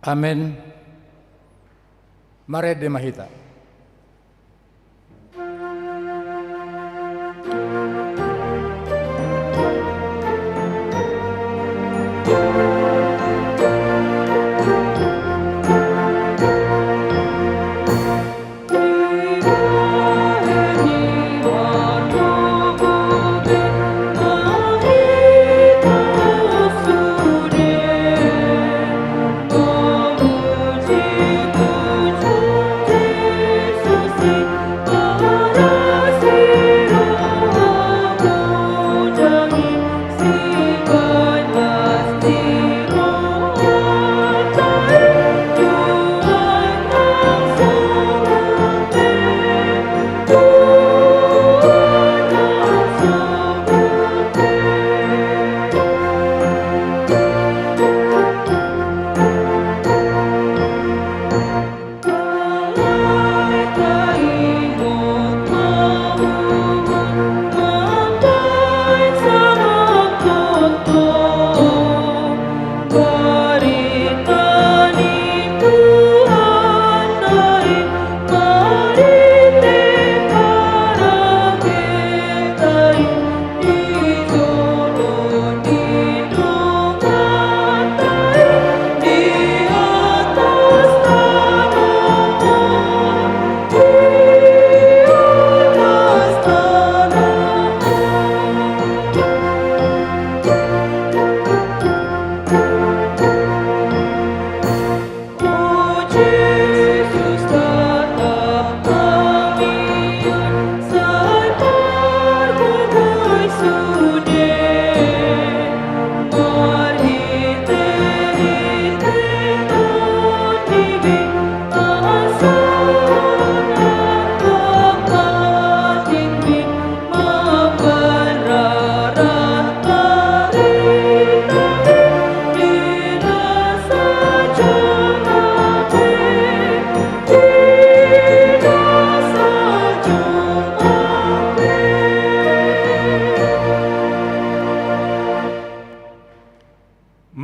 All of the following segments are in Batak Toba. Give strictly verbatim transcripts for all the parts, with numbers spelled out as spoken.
Amen. Marende ma hita.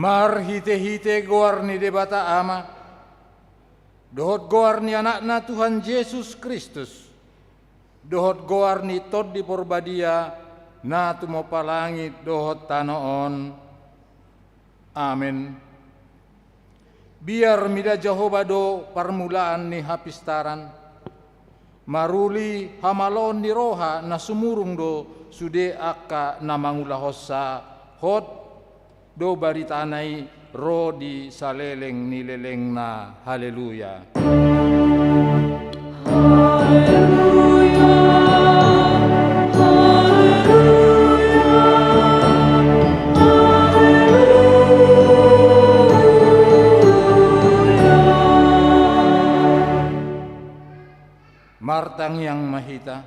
Marhitehite goar ni Debata Ama, dohot goar ni Anakna Tuhan Jesus Kristus, dohot goar ni Tondi Porbadia, na tumompa langit dohot tano on. Amen. Biar mida Jahowa do parmulaan ni hapistaran, maruli hamaloon ni roha na sumurung do sude angka na mangulahonsa. Hot do baritana i ro di saleleng ni lelengna. Haleluya. Haleluya, haleluya, haleluya. Martangiang ma hita.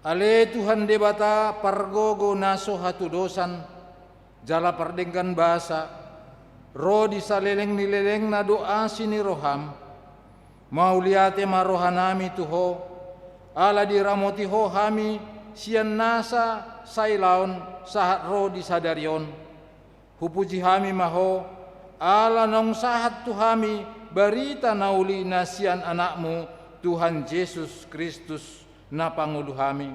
Ale Tuhan Debata pargogo na so hatudosan, jala pardenggan basa, ro di saleleng ni lelengna do asi ni roham. Mauliate ma rohanami tu Ho, ala diramoti Ho hami sian nasa sailaon sahat ro di sadari on. Hupuji hami ma Ho, ala naung sahat tu hami barita na uli na sian Anakmu, Tuhan Jesus Kristus, na pangolu hami.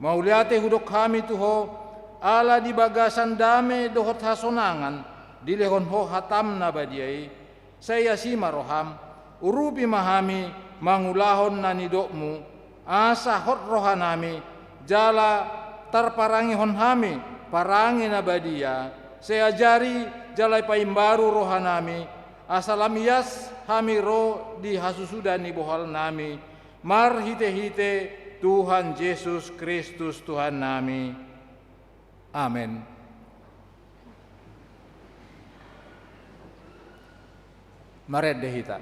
Mauliate hudok hami tu Ho, ala di bagasan dame dohot hasonangan dilehon Ho hatam na badia i, sai asi ma roham, urupi ma hami mangulahon na nidokmu, asa hot rohanami, jala tarparangehon hami parange na badia, sai ajari jala paimbaru rohanami, asa lam ias hami ro di hasusuda ni bohalnami, marhitehite Tuhan Jesus Kristus Tuhannami. Amen. Marende hita.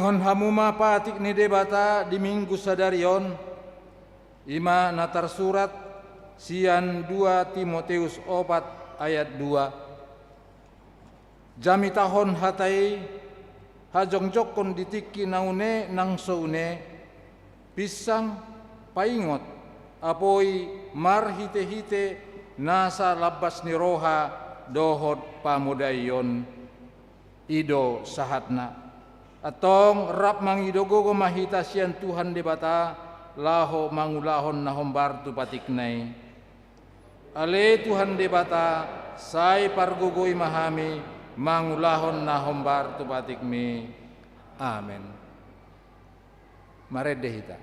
Hamu ma patik ni Debata di Minggu sadari on, i ma na tarsurat sian dua Timoteus opat ayat dua. Jamitahon hata i, hajongjongkon di tingki na une nang so une, pinsang, paingot, apoi marhitehite nasa lambas ni roha dohot pamodaion. I do sahatna. Antong rap mangido gogo ma hita sian Tuhan Debata, laho mangulahon na hombar tu patikna i. Ale Tuhan Debata, sai pargogoi ma hami mangulahon na hombar tu patikmi. Amen. Marende hita.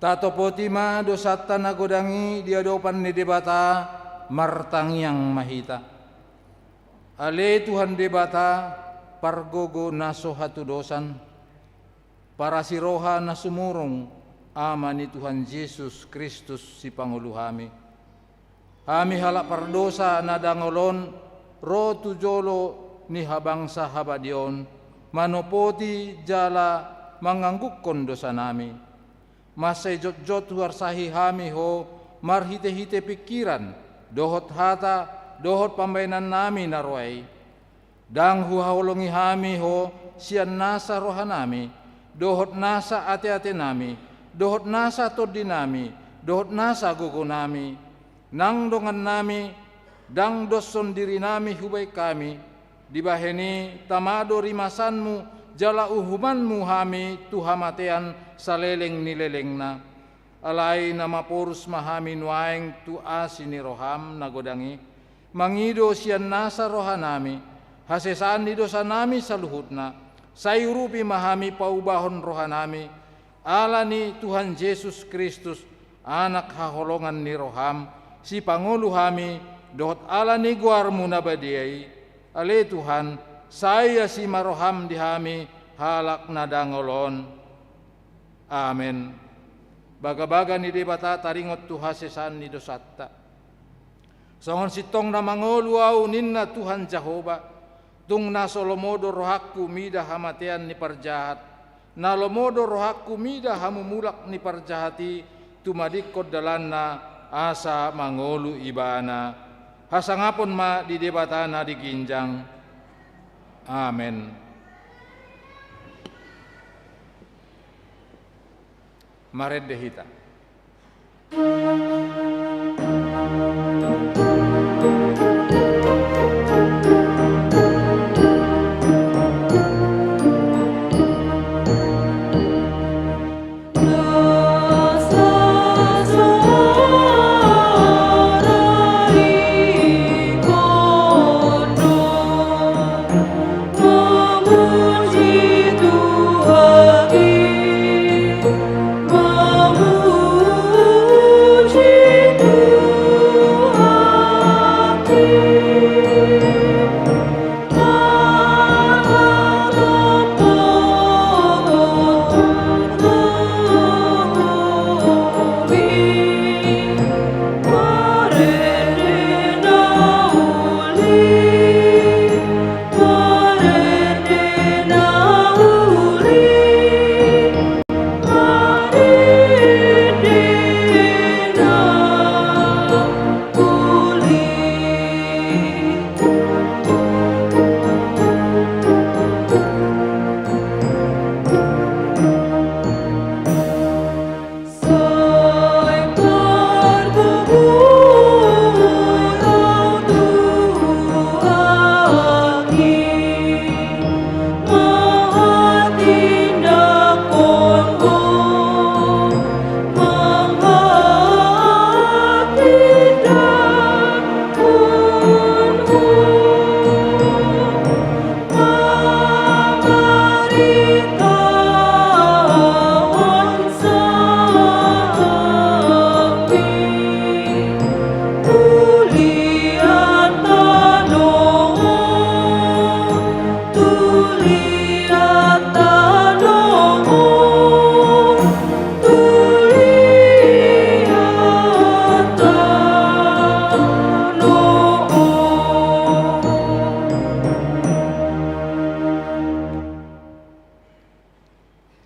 Tatopoti ma dosanta na godang i di adopan ni Debata, martangiang ma hita. Ale Tuhan Debata, pargogo na so hatudosan, parasi roha na sumurung, Ama ni Tuhan Jesus Kristus, Sipangolu hami. Hami halak pardosa na dangol on, ro tu jolo ni habangsa habadiaon, manopoti jala manganggungkon dosanami. Mansai jotjot huarsahi hami Ho, marhitehite pingkiran, dohot hata, dohot pambaenannami na roa i. Ndang huhaholongi hami Ho, sian nasa rohanami, dohot nasa ateatenami, dohot nasa tondinami, dohot nasa gogonami, nang dongannami, ndang doshon dirinami hubahen hami, dibahen i tama do rimasanmu, jala uhumanmu hami tu hamatean saleleng ni lelengna. Alai na maporus ma hami nuaeng tu asi ni roham na godang i, mangido sian nasa rohanami, hasesaan ni dosanami saluhutna, sai urupi ma hami paubahon rohanami, ala ni Tuhan Jesus Kristus, Anak haholongan ni roham, Sipangolu hami, dohot ala ni goarmu na badia i, ale Tuhan, sai asi ma roham di hami, halak na dangol on. Amen. Bagabaga ni Debata taringot tu hasesaan ni dosanta. Songon sintong na mangolu ahu ninna Tuhan Jahowa, tung na so lomo do rohangku mida hamatean ni parjahat, na lomo do rohangku mida hamumulak ni parjahat i, tumadingkon dalanna asa mangolu ibana. Hasangapon ma di Debata na di ginjang. Amen. Marende hita.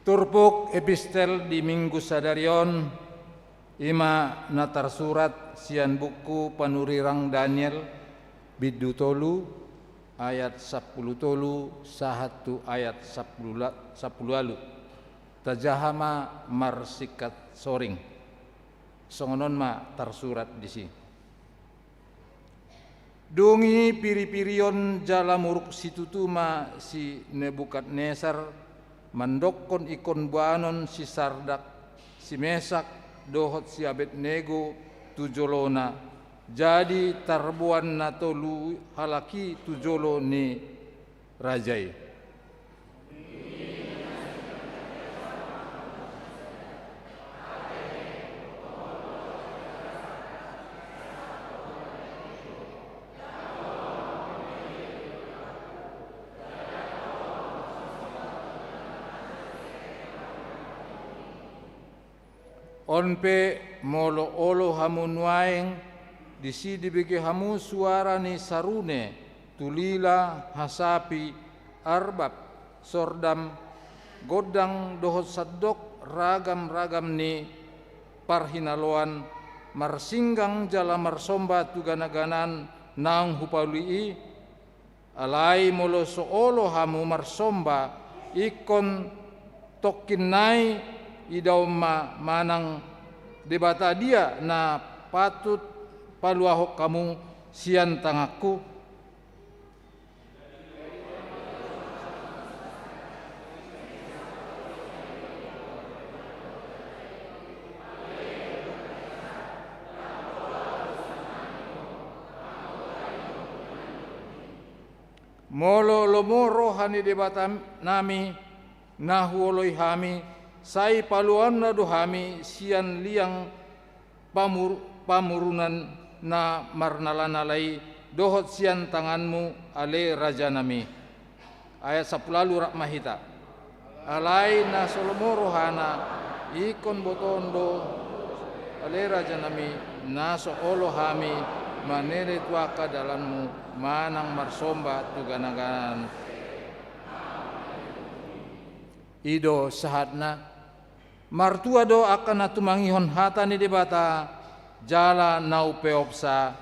Turpuk epistel di Minggu sadari on, i ma na tarsurat sian buku Panurirang Daniel, bindu tolu, ayat sampulu tolu sahat tu ayat sampulu la-, sampulu ualu. Tajaha ma marsingkat soring. Songon on ma tarsurat disi. Dung i piripirion jala muruk situtu ma si Nebukadnesar mandokkon ingkon boanon si Sardak, si Mesak, dohot si Abednego tu jolona, jadi tarboan na tolu halak i tu jolo ni raja i. On pe, molo olo hamu nuaeng, disi dibege hamu suara ni sarune, tulila, hasapi, arbab, sordam, gondang dohot sandok ragam-ragam ni parhinaloan, marsinggang jala marsomba tu gana-ganan naung hupauli i. Alai molo so olo hamu marsomba, ingkon tongkin nai idaon ma manang debata dia na patut paluahon hamu sian tanganku. Molo lomo roha ni Debata nami na huoloi hami, sai paluaonna do hami sian liang pamur-, pamurunan na marnala-nala i, dohot sian tanganmu, ale raja nami. Ayat sampulu ualu, rap ma hita. Alai na so lomo rohana, ingkon botoon do, ale raja nami, na so olo hami manele tu angka dalanmu manang marsomba tu gana-ganan. I do sahatna. Martua do angka na tumangihon hata ni Debata jala na umpeopsa.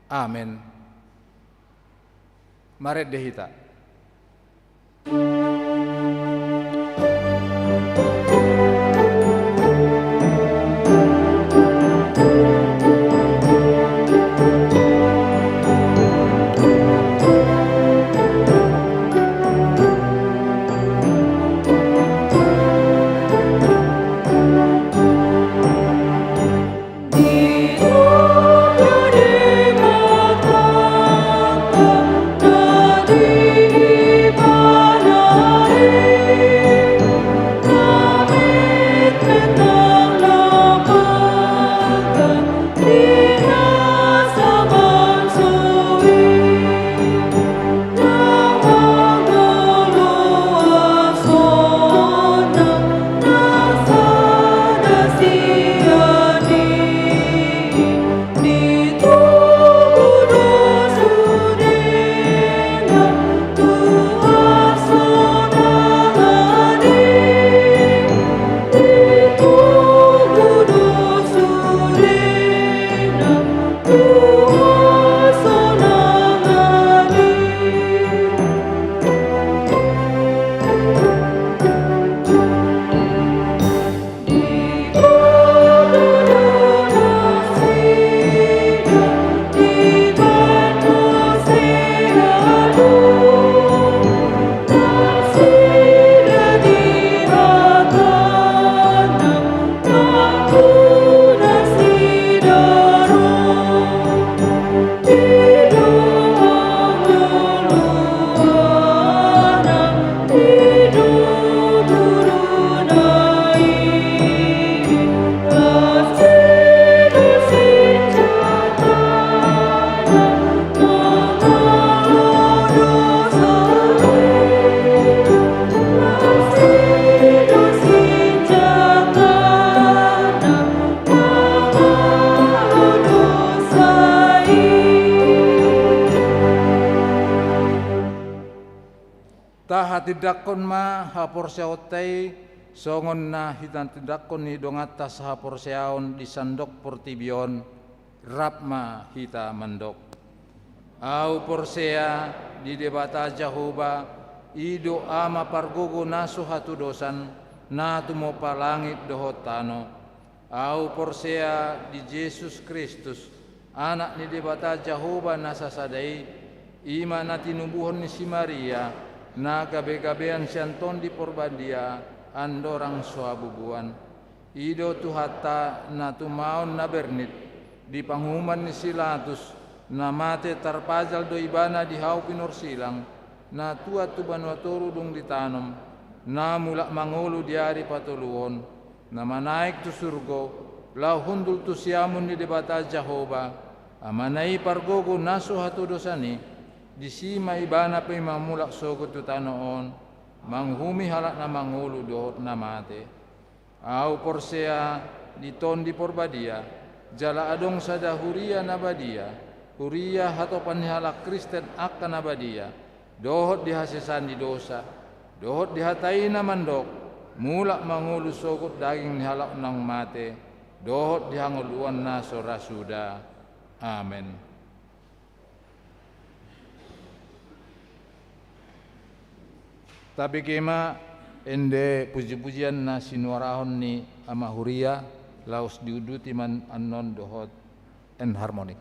Amen. Marende hita. Tindangkon ma haporseaonta i, songon na hita tindangkon ni donganta sahaporseaon di sandok portibi on, rap ma hita mandok. Ahu porsea di Debata Jahowa, i do Ama pargogo na so hatudosan, na tumompa langit dohot tano. Ahu porsea di Jesus Kristus, Anak ni Debata Jahowa na sasada i, i ma na tinubuhon ni si Maria, na gabegabean sian Tondi Porbadia, andorang so habubuan. I do Tuhanta na tumaon na bernit, di panguhuman ni si Latus, na mate tarpajal do ibana di hau pinorsilang, na tuat tu banua toru dung ditanom, na mulak mangolu di ari patoluhon, na manaek tu surgo, laho hundul tu siamun ni Debata Jahowa, Amana i pargogo na so hatudosan i, disi ma ibana pe mamulak sogot tu tano on, manguhumi halak na mangolu dohot na mate. Ahu porsea di Tondi Porbadia, jala adong sada huria na badia, huria hatopan ni halak Kristen angka na badia, dohot di hasesaan ni dosa, dohot di hata i na mandok, mulak mangolu sogot daging ni halak naung mate, dohot di hangoluan na so ra suda. Amen. Tabege ma ende pujipujian na sinuarahon ni ama huria, laos diuduti ma annon dohot enharmonic.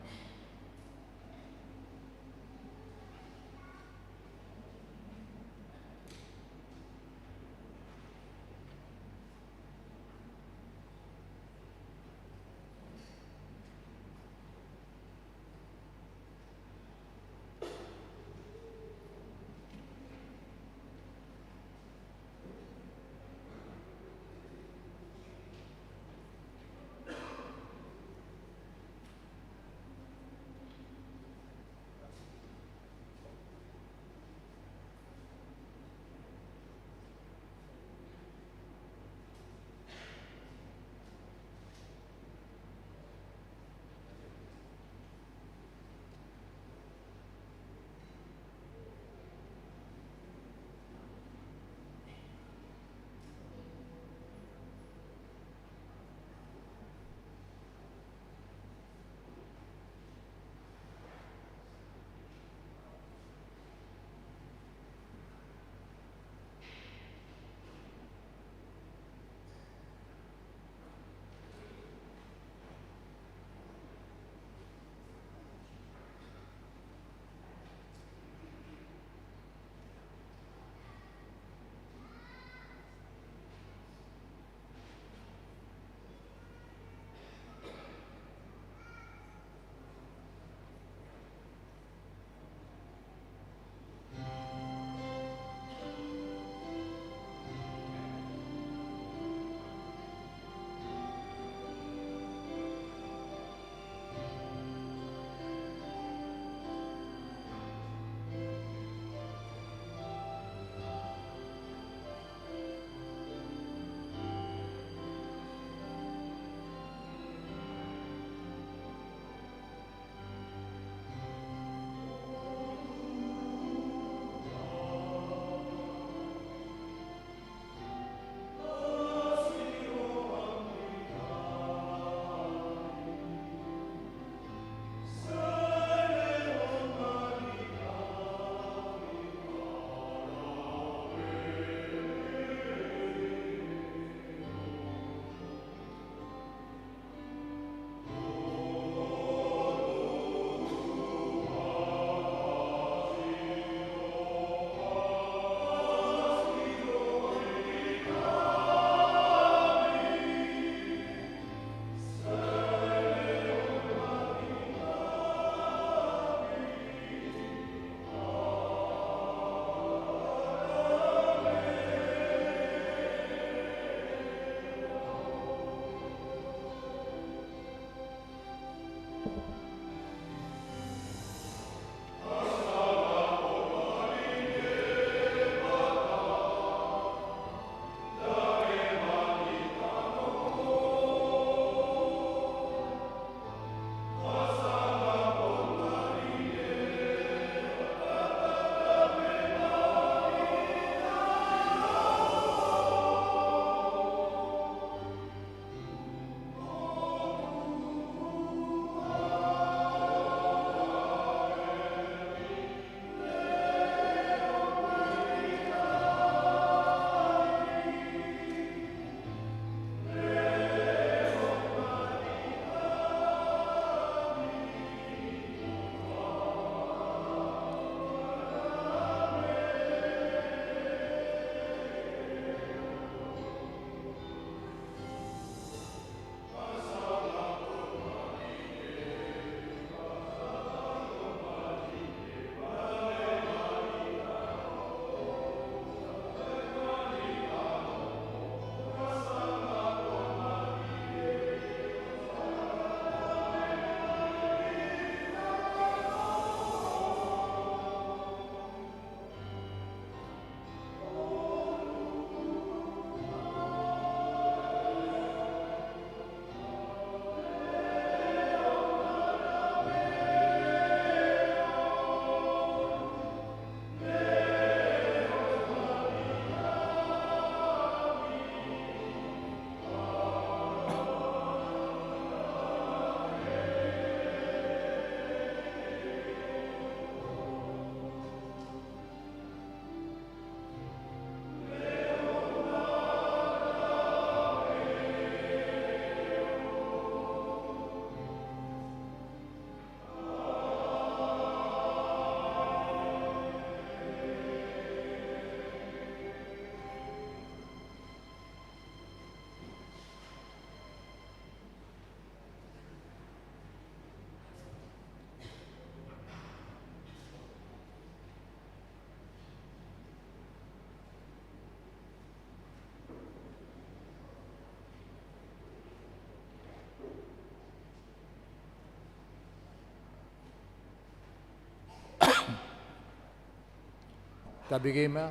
Tabege ma.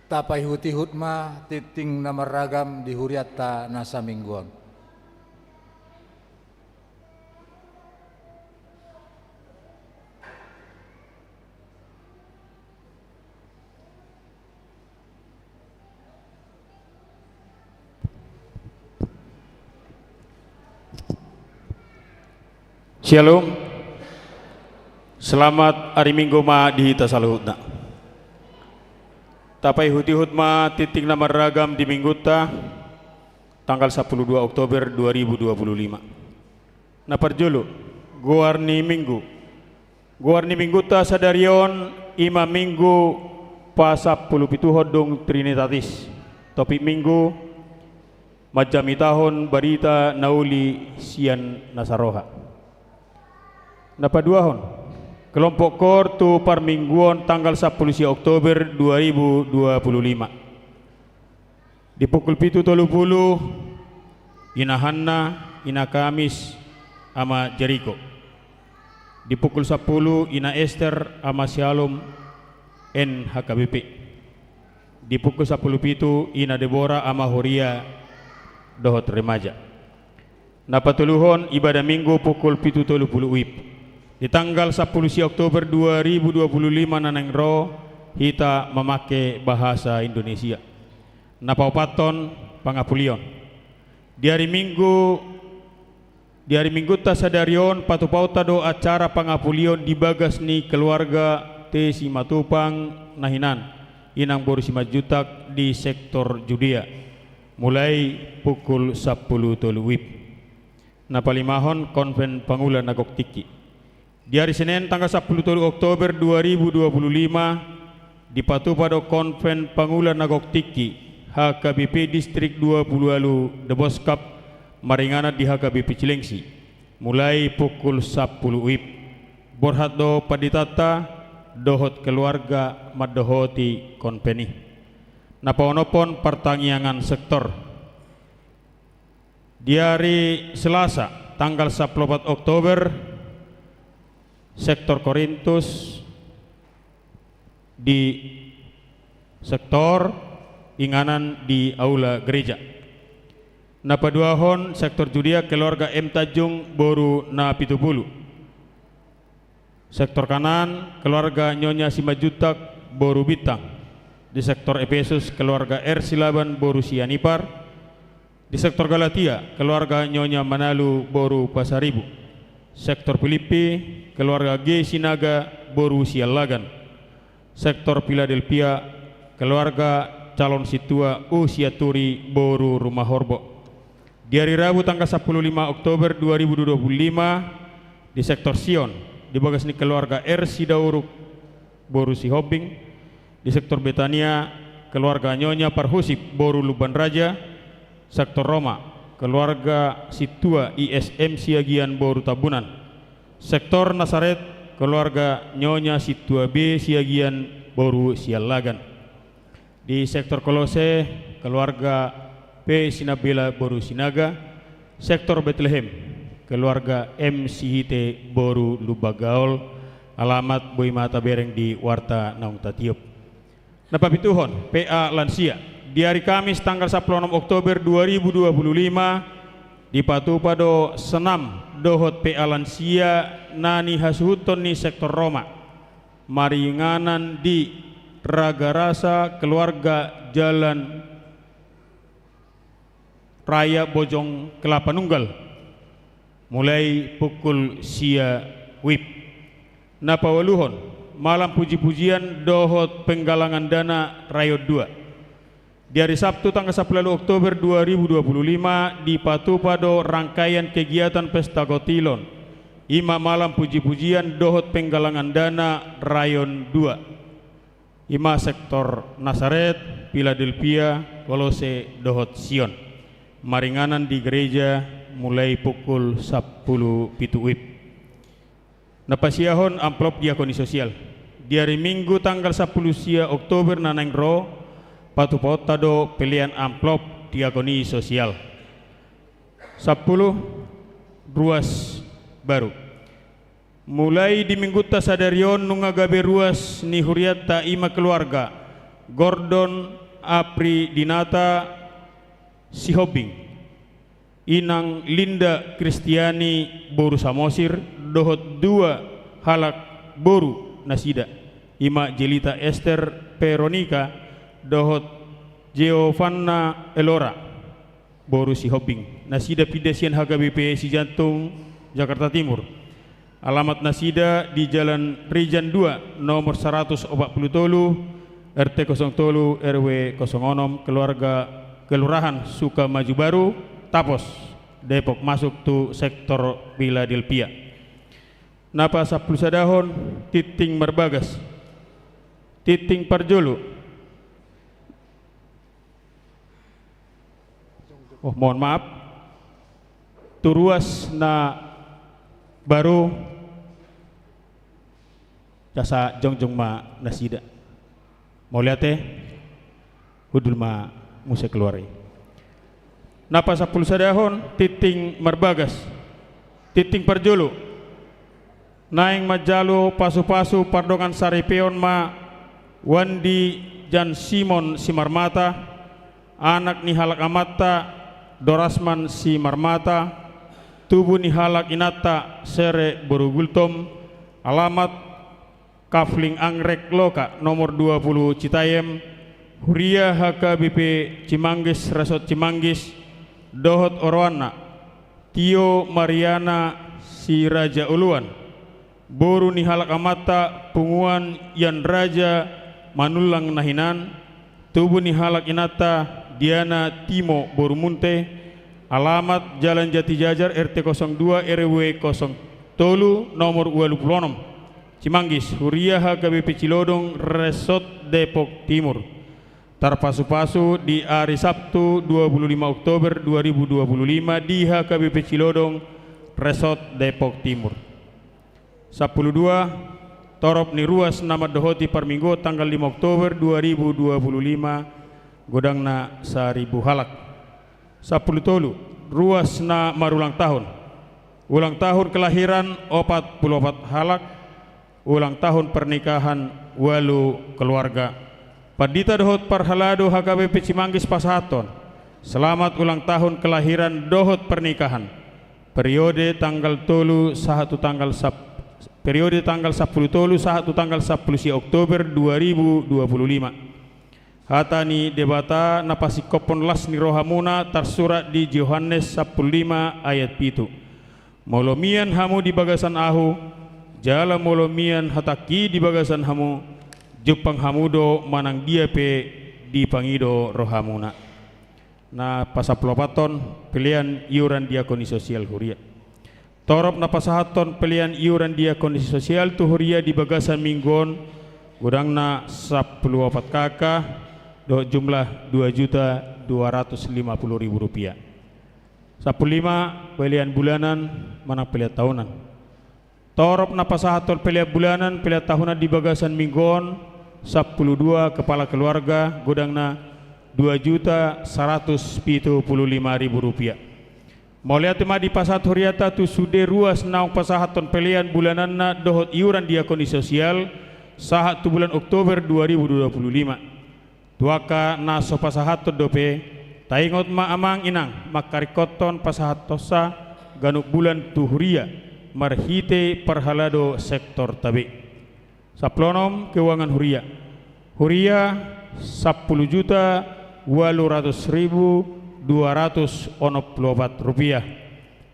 Tapaihut-ihut ma tingting na marragam di hurianta na saminggu on. Syalom. Selamat ari Minggu ma di hita saluhutna. Tapaihut-ihut ma tingting na marragam di Minggunta, tanggal sampulu dua Oktober dua ribu dua puluh lima. Na parjolo, goar ni Minggu. Goar ni Minggunta sadari on i ma Minggu pasampulupituhon dung Trinitatis. Topik Minggu, manjamitahon barita na uli sian nasa roha. Na paduahon, kelompok koor tu parmingguon tanggal sampulu sia Oktober dua ribu dua puluh lima. Di pukul pitu tolu pulu, Ina Hanna, Ina Kamis, Ama Jeriko. Di pukul sampulu, Ina Ester, Ama Syalom, N H K B P. Di pukul sampulu pitu, Ina Debora, Ama Horia, dohot remaja. Na patoluhon, ibadah Minggu pukul pitu tolu pulu U I P. Di tanggal sampulu sia Oktober dua ribu dua puluh lima na naeng ro, hita mamangke bahasa Indonesia. Na paopathon, pangapulion. Di ari Minggu, di ari Minggunta sadari on, patupaonta do acara pangapulion di bagas ni keluarga T Simatupang na hinan, Inang boru Simanjuntak di sektor Judea. Mulai pukul sampulu tolu U I P. Na palimahon, konven pangula na gok tingki. Di ari Senen tanggal sampulu tolu Oktober dua ribu dua puluh lima, dipatupa do konven pangula na gok tingki H K B P Distrik dua pulu ualu Deboskap maringanan di H K B P Cilengsi, mulai pukul sampulu U I P. Borhat do panditanta dohot keluarga mandohoti konven i. Na paonomhon, partangiangan sektor. Di ari Selasa, tanggal sampulu opat Oktober, sektor Korintus di sektor inganan di aula gereja. Na paduahon, sektor Judea, keluarga M Tanjung boru Napitupulu. Sektor Kanaan, keluarga Nyonya Simanjuntak boru Bintang. Di sektor Epesus, keluarga R Silaban boru Sianipar. Di sektor Galatia, keluarga Nyonya Manalu boru Pasaribu. Sektor Pilippi, keluarga G Sinaga boru Siallagan. Sektor Piladelpia, keluarga calon sintua U Sianturi boru Rumahorbo. Di ari Rabu tanggal sampulu lima Oktober dua ribu dua puluh lima, di sektor Sion, di bagas ni keluarga R Sidauruk boru Sihombing. Di sektor Betania, keluarga Nyonya Parhusip boru Lumbanraja. Sektor Roma, keluarga sintua I S M Siagian boru Tambunan. Sektor Nasaret, keluarga Nyonya Sintua B Siagian boru Siallagan. Di sektor Kolose, keluarga P Sinambela boru Sinaga. Sektor Betlehem, keluarga M Sihite boru Lumbangaol. Alamat boi ma tabereng di warta naung tatiop. Na papituhon, P A lansia. Di ari Kamis tanggal sampulu onom Oktober dua ribu dua puluh lima, dipatupa do senam dohot P A lansia na nihasuhuthon ni sektor Roma maringanan di Ragarasa, keluarga Jalan Raya Bojong Kelapa Nunggal, mulai pukul sia U I P. Na paualuhon, malam puji-pujian dohot penggalangan dana rayon dua. Di ari Sabtu tanggal sampulu ualu Oktober dua ribu dua puluh lima, dipatupa do rangkaian kegiatan pesta kotilon, i ma malam puji-pujian dohot penggalangan dana rayon dua. I ma sektor Nasaret, Piladelpia, Kolose dohot Sion, maringanan di gereja, mulai pukul sampulu pitu U I P. Na pasiahon amplop diakoni sosial. Di ari Minggu tanggal sampulu sia Oktober na naeng ro, patupaonta do pelean amplop diakoni sosial. Sampulu, ruas baru. Mulai di Minggunta sadari on nunga gabe ruas ni hurianta, i ma keluarga Gordon Apri Dinata Sihombing, Inang Linda Kristiani boru Samosir, dohot dua halak boru nasida, i ma Jelita Ester Veronika dohot Geovanna Elora, boru Sihombing, nasida pinda sian H K B P Sijantung, Jakarta Timur. Alamat nasida di Jalan Rijan dua, nomor saratus opat pulu tolu, R T kosong tolu, R W kosong onom, keluarga, Kelurahan Sukamaju Baru, Tapos, Depok, masuk tu sektor Philadelphia. Na pasampulusadahon, Tinting Marbagas. Tinting parjolo. Oh, mohon maaf. Tu ruas na baru, asa jongjong ma nasida. Mauliate, hundul ma muse keluar i. Na pasampulusadahon, Tinting Marbagas. Tinting parjolo. Naeng manjalo pasupasu pardongansaripeon ma Wandi Jan Simon Simarmata, anak ni halak amanta Dorasman Simarmata, tubu ni halak inanta Sere boru Gultom, alamat Kafling Anggrek Loka, nomor dua puluh Citayam, huria H K B P Cimanggis, Resort Cimanggis, dohot oroanna, Tio Mariana Siraja Uluan, boru ni halak amanta Punguan Yan Raja Manullang na hinan, tubu ni halak inanta Diana Timo boru Munte, alamat Jalan Jatijajar, R T kosong dua, R W kosong tolu, nomor ualu pulu onom, Cimanggis, huria H K B P Cilodong, Resort Depok Timur. Tarpasupasu di ari Sabtu, dua puluh lima Oktober dua ribu dua puluh lima, di H K B P Cilodong, Resort Depok Timur. Sampulu dua, torop ni ruas na mandohoti parmingguon tanggal lima Oktober dua ribu dua puluh lima, godangna saribu halak. Sampulu tolu, ruas na marulang tahun. Ulang tahun kelahiran opat pulu opat halak, ulang tahun pernikahan ualu keluarga. Pandita dohot parhalado H K B P Cimanggis pasahathon selamat ulang tahun kelahiran dohot pernikahan, periode tanggal tolu sahat tu tanggal sap-, periode tanggal sampulu tolu sahat tu tanggal sampulu sia Oktober dua ribu dua puluh lima. Hata ni Debata na pasingkophon las ni rohamuna tarsurat di Johannes sampulu lima ayat pitu. Molo mian hamu di bagasan ahu, jala molo mian hatangki di bagasan hamu, jumpang hamu do manang dia pe dipangido rohamuna. Na pasampulu opathon, pelean iuran diakoni sosial huria. Torop na pasahathon pelean iuran diakoni sosial tu huria di bagasan minggu on, godangna sampulu opat K K, dohot jumlah dua juta dua ratus lima puluh ribu rupiah. Sampulu lima, pelean bulanan manang pelean tahunan. Torop na pasahathon pelean bulanan, pelean tahunan di bagasan minggu on, sampulu dua kepala keluarga, godangna dua juta saratus pitu pulu lima ribu rupiah. Mauliate ma dipasahat hurianta tu sude ruas naung pasahathon pelean bulananna dohot iuran diakoni sosial, sahat tu bulan Oktober dua ribu dua puluh lima. Tu angka na so pasahathon dope, taingot ma amang inang, mangkaringkothon pasahathonsa ganup bulan tu huria, marhite parhalado sektorta be. Sampulu onom, keuangan huria. Huria, sampulu juta ualu ratus ribu dua ratus onom pulu opat rupiah.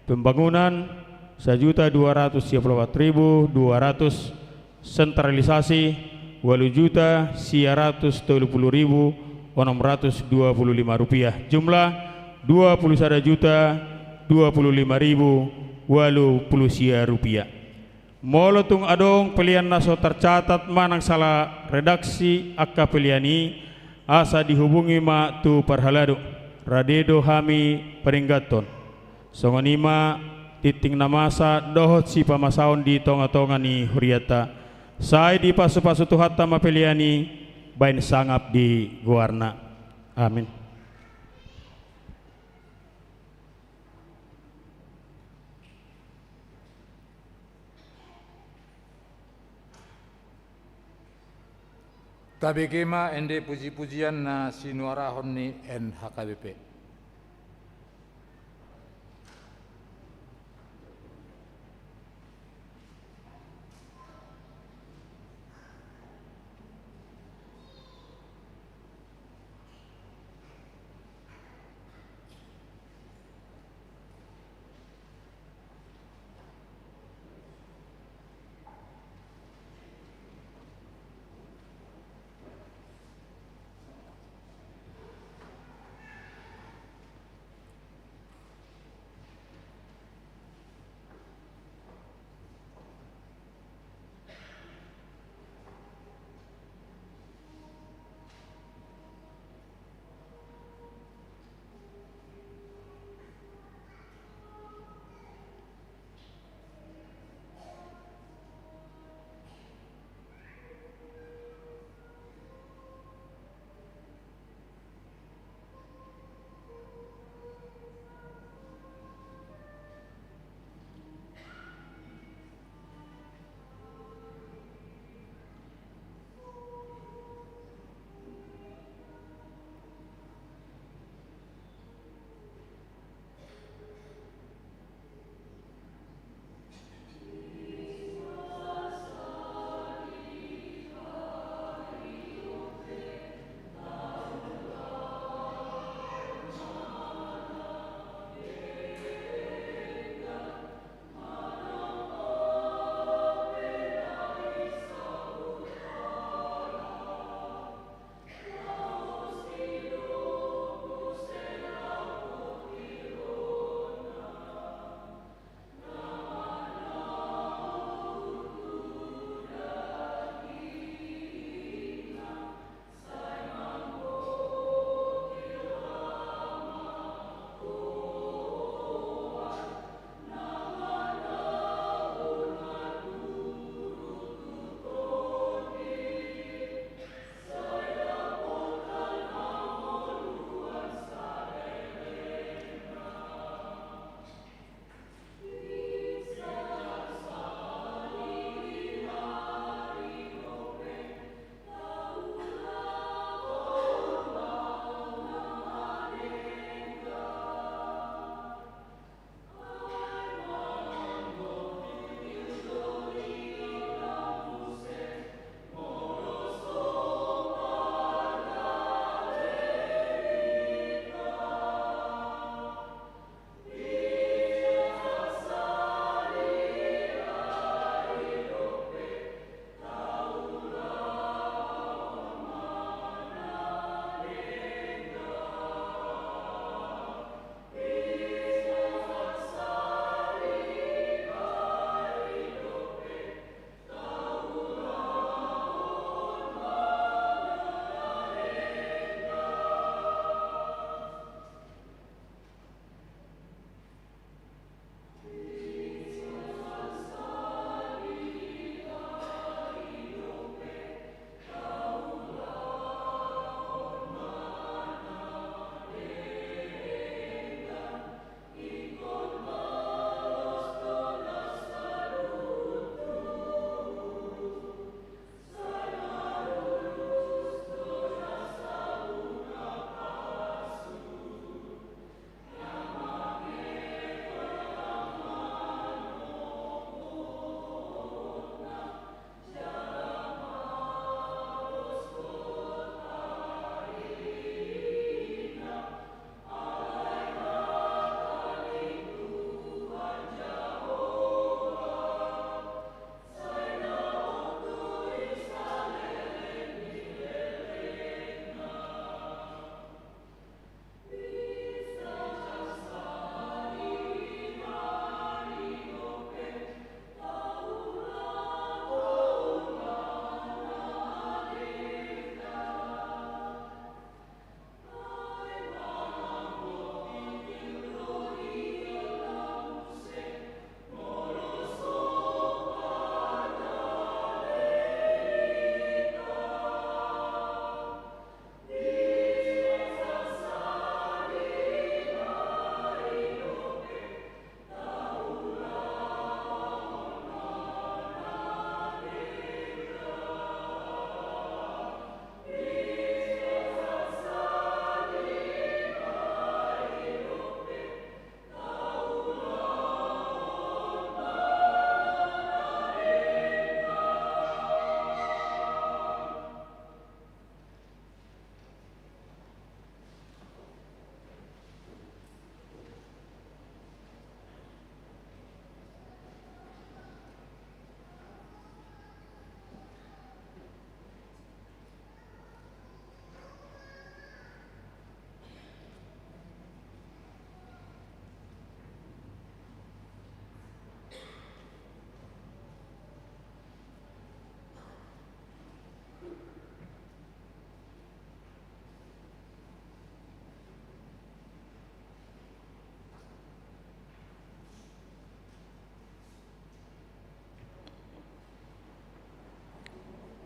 Pembangunan, sajuta dua ratus sia pulu opat ribu dua ratus. Sentralisasi, ualu juta sia ratus tolu pulu ribu onom ratus dua pulu lima rupiah. Jumlah, dua pulu sada juta dua pulu lima ribu ualu pulu sia rupiah. Molo tung adong pelean na so tarcatat manang sala redaksi angka pelean i, asa dihubungi ma tu parhalado, rade do hami paringgathon. Songon i ma tinting na masa dohot sipamasaon di tongatonga ni hurianta. Sai dipasupasu Tuhanta ma pelean i, baen sangap di goarna. Amin. Tabege ma ende pujipujian na sinuarahon ni N H K B P.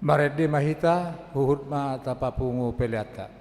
Marende ma hita, huhut ma tapapungu peleanta.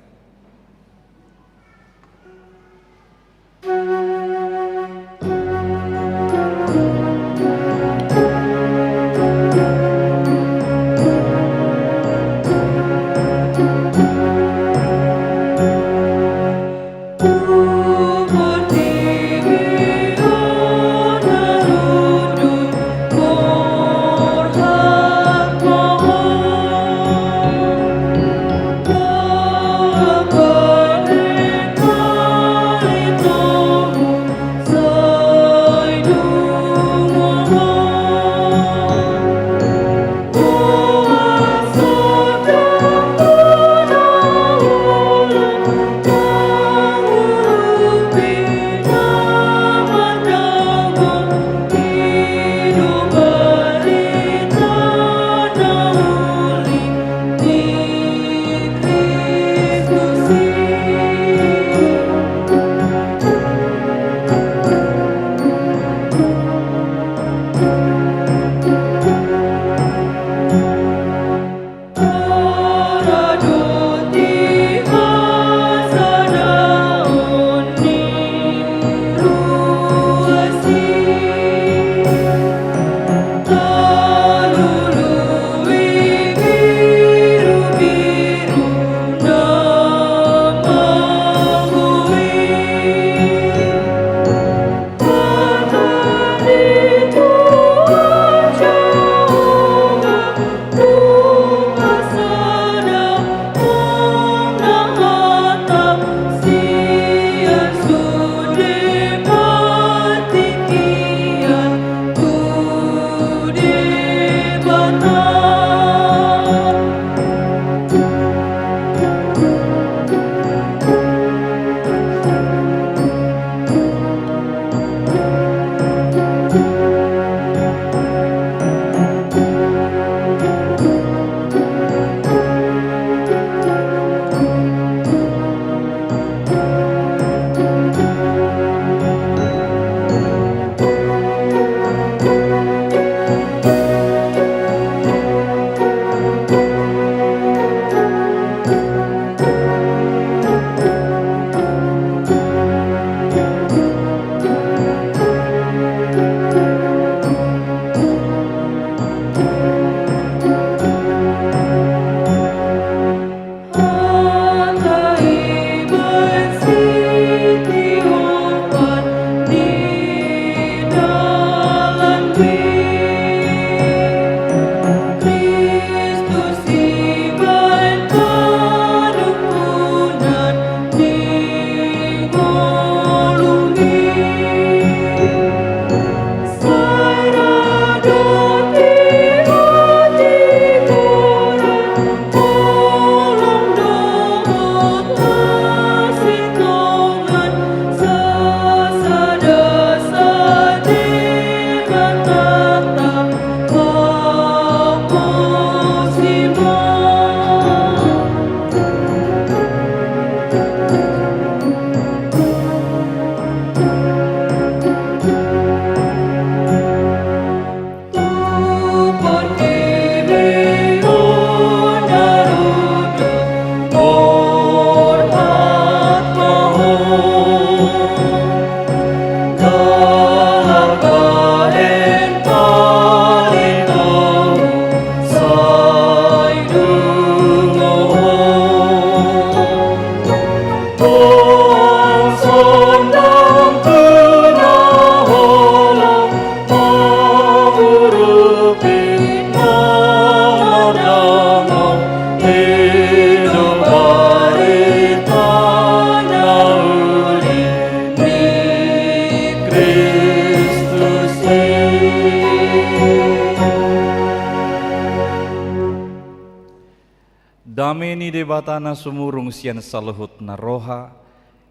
Dame ni Debata na sumurung sian saluhut na roha,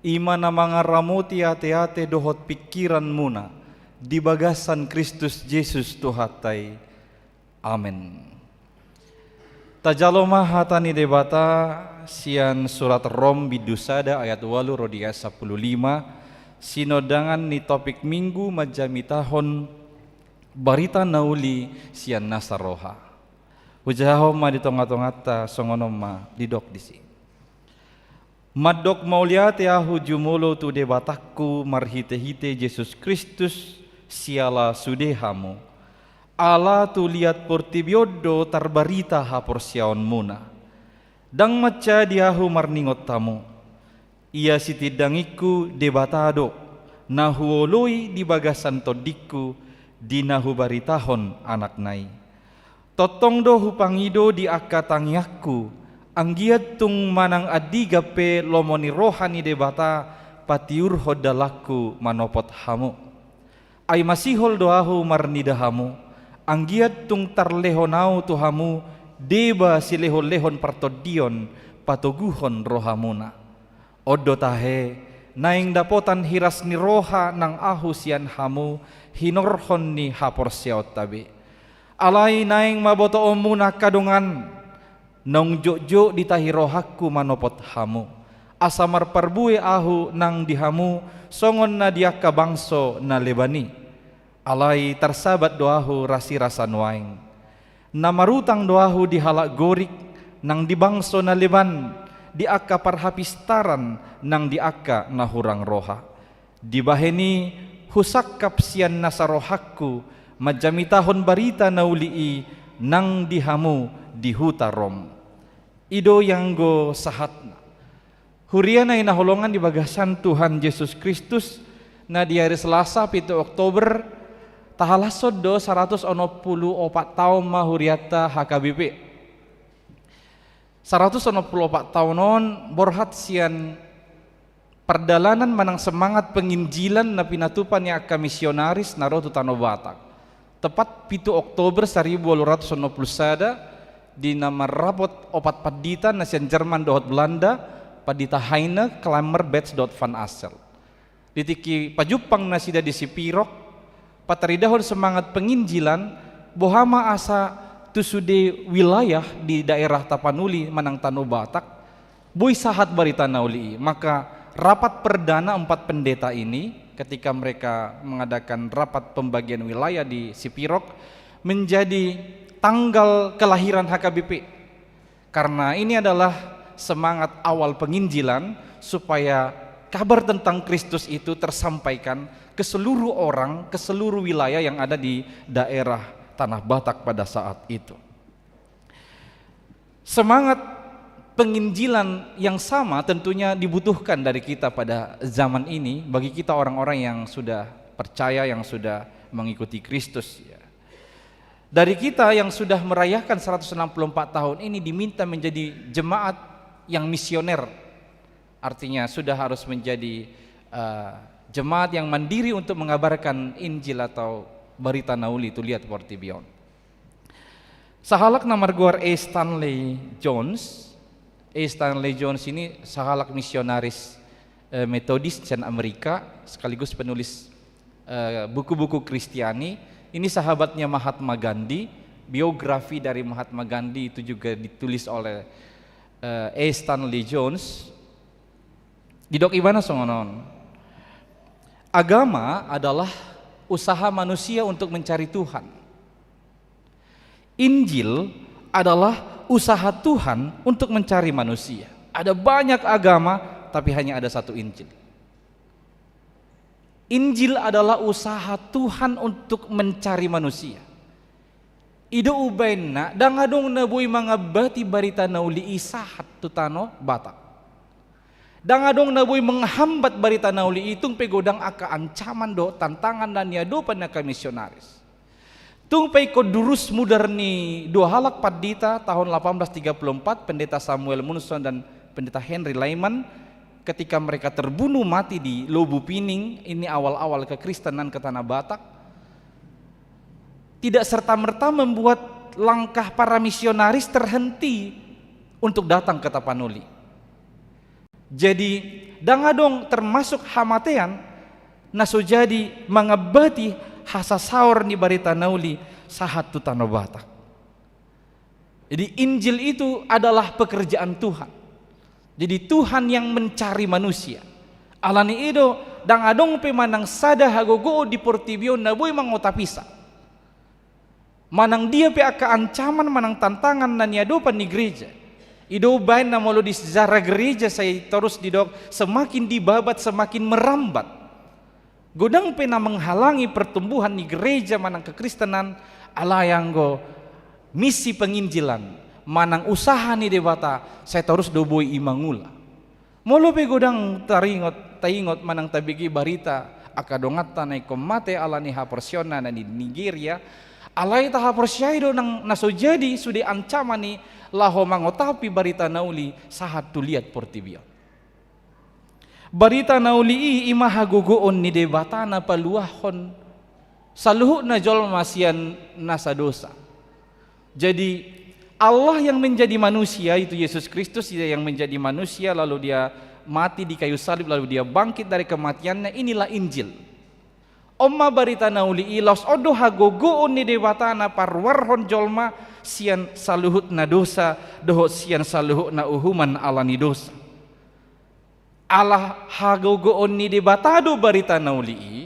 i ma na mangaramoti ateate dohot pingkiranmuna di bagasan Kristus Jesus Tuhanta i. Amen. Tajalo ma hata ni Debata sian surat Rom bindu sada ayat ualu ro di ayat sampulu lima, sinondangan ni topik Minggu manjamitahon barita na uli sian nasa roha. Hujahahon ma di tonga-tonganta, songon on ma didok disi. Mandok mauliate ahu jumolo tu Debatangku marhite-hite Jesus Kristus, siala sude hamu. Ala tu liat portibi on do tarbarita haporseaonmuna. Ndang mansai di ahu marningot hamu. Ia sitindangingku Debata do, na huoloi di bagasan tondingku, di na hubaritahon Anakna i. Tongtong do hupangido di angka tangiangku, anggiat tung manang andigan pe lomo ni roha ni Debata patiurhon dalanku manopot hamu. Ai masihol do ahu marnida hamu, anggiat tung tarlehon ahu tu hamu deba silehon-lehon partondion patoguhon rohamuna. On do tahe, naeng dapotan hiras ni roha nang ahu sian hamu hinorhon ni haporseaonta be. Alai naeng mabotoonmuna angka dongan, naung jotjot di tahi rohangku manopot hamu, asa marparbue ahu nang di hamu songon na di angka bangso na leban i. Alai tarsabat do ahu rasirasa nuaeng. Na marutang do ahu di halak Gorik, nang di bangso na leban, di angka parhapistaran, nang di angka na hurang roha. Dibahen i husangkap sian nasa rohangku manjamitahon barita na uli i nang di hamu di huta Rom. I do i anggo sahatna. Huria na hinaholongan di bagasan Tuhan Jesus Kristus, na di ari Selasa pitu Oktober, tahalashon do saratus onom pulu opat taon ma hurianta H K B P. Saratus onom pulu opat taon on borhat sian pardalanan manang semangat penginjilan na pinatupa ni angka misionaris na ro tu Tano Batak. Tepat pitu Oktober saribu walu ratus onom pulu sada, di na marrapot opat pandita na sian Jerman dohot Belanda, Pandita Heine, Cranmer, Betz dohot Van Assel. Di tingki pajumpang nasida di Sipirok, pataridahon semangat penginjilan, boha ma asa tu sude wilayah di daerah Tapanuli manang Tano Batak, boi sahat barita na uli i. Maka rapat perdana empat pendeta ini, ketika mereka mengadakan rapat pembagian wilayah di Sipirok, menjadi tanggal kelahiran H K B P. Karena ini adalah semangat awal penginjilan, supaya kabar tentang Kristus itu tersampaikan ke seluruh orang, ke seluruh wilayah yang ada di daerah Tanah Batak pada saat itu. Semangat penginjilan yang sama tentunya dibutuhkan dari kita pada zaman ini, bagi kita orang-orang yang sudah percaya, yang sudah mengikuti Kristus, ya. Dari kita yang sudah merayakan seratus enam puluh empat tahun ini diminta menjadi jemaat yang misioner. Artinya sudah harus menjadi, eh, jemaat yang mandiri untuk mengabarkan Injil atau barita na uli tu liat portibi on. Sahalak na margoar A. Stanley Jones. A. Stanley Jones ini sahalak misionaris, eh, Metodis sian Amerika, sekaligus penulis, eh, buku-buku Kristiani. Ini sahabatnya Mahatma Gandhi. Biografi dari Mahatma Gandhi itu juga ditulis oleh, eh, A. Stanley Jones. Didok ibana songon on. Agama adalah usaha manusia untuk mencari Tuhan. Injil adalah usaha Tuhan untuk mencari manusia. Ada banyak agama, tapi hanya ada satu Injil. Injil adalah usaha Tuhan untuk mencari manusia. I do umbahen na, ndang adong na boi mangambati barita na uli i sahat tu Tano Batak. Ndang adong na boi menghambat barita na uli i, tung pe godang angka ancaman dohot tantangan na niadopan ni angka misionaris. Tung pe ingkon durus mudar ni dua halak pandita tahun delapan belas tiga puluh empat, Pendeta Samuel Munson dan Pendeta Henry Lyman, ketika mereka terbunuh mati di Lobu Pining, ini awal-awal kekristenan ke Tanah Batak, tidak serta-merta membuat langkah para misionaris terhenti untuk datang ke Tapanuli. Jadi, ndang adong termasuk hamatean na so jadi mangambati hasasaor ni barita na uli sahat tu Tano Batak. Jadi, Injil itu adalah pekerjaan Tuhan. Jadi, Tuhan yang mencari manusia. Alani i do, ndang adong pe manang sada hagogoon di portibi on na boi mangotapisa. Manang dia pe angka ancaman manang tantangan na niadopan ni gereja. I do umbaen na molo di sejarah gereja sai torus didok semakin dibabat, semakin merambat. Godang pe na menghalangi pertumbuhan ni gereja manang kekristenan, alai anggo misi penginjilan manang usaha ni Debata sai torus do boi i mangula. Molo pe godang taringot, taingot manang tabege barita angka donganta na ingkon mate ala ni haporseaonna na di Nigeria, alai tahaporseai do nang na so jadi sude ancaman i laho mangotapi barita na uli sahat tu liat portibi on. Barita na uli i ima hagogoon ni Debata na paluahon saluhutna jolma sian nasa dosa. Jadi, Allah yang menjadi manusia, itu Yesus Kristus, Dia yang menjadi manusia, lalu Dia mati di kayu salib, lalu Dia bangkit dari kematiannya, inilah Injil. On ma barita na uli i, laos on do hagogoon ni Debata na paruarhon jolma sian saluhutna dosa dohot sian saluhutna uhuman ala ni dosa. Ala hagogoon ni Debata do barita na uli i,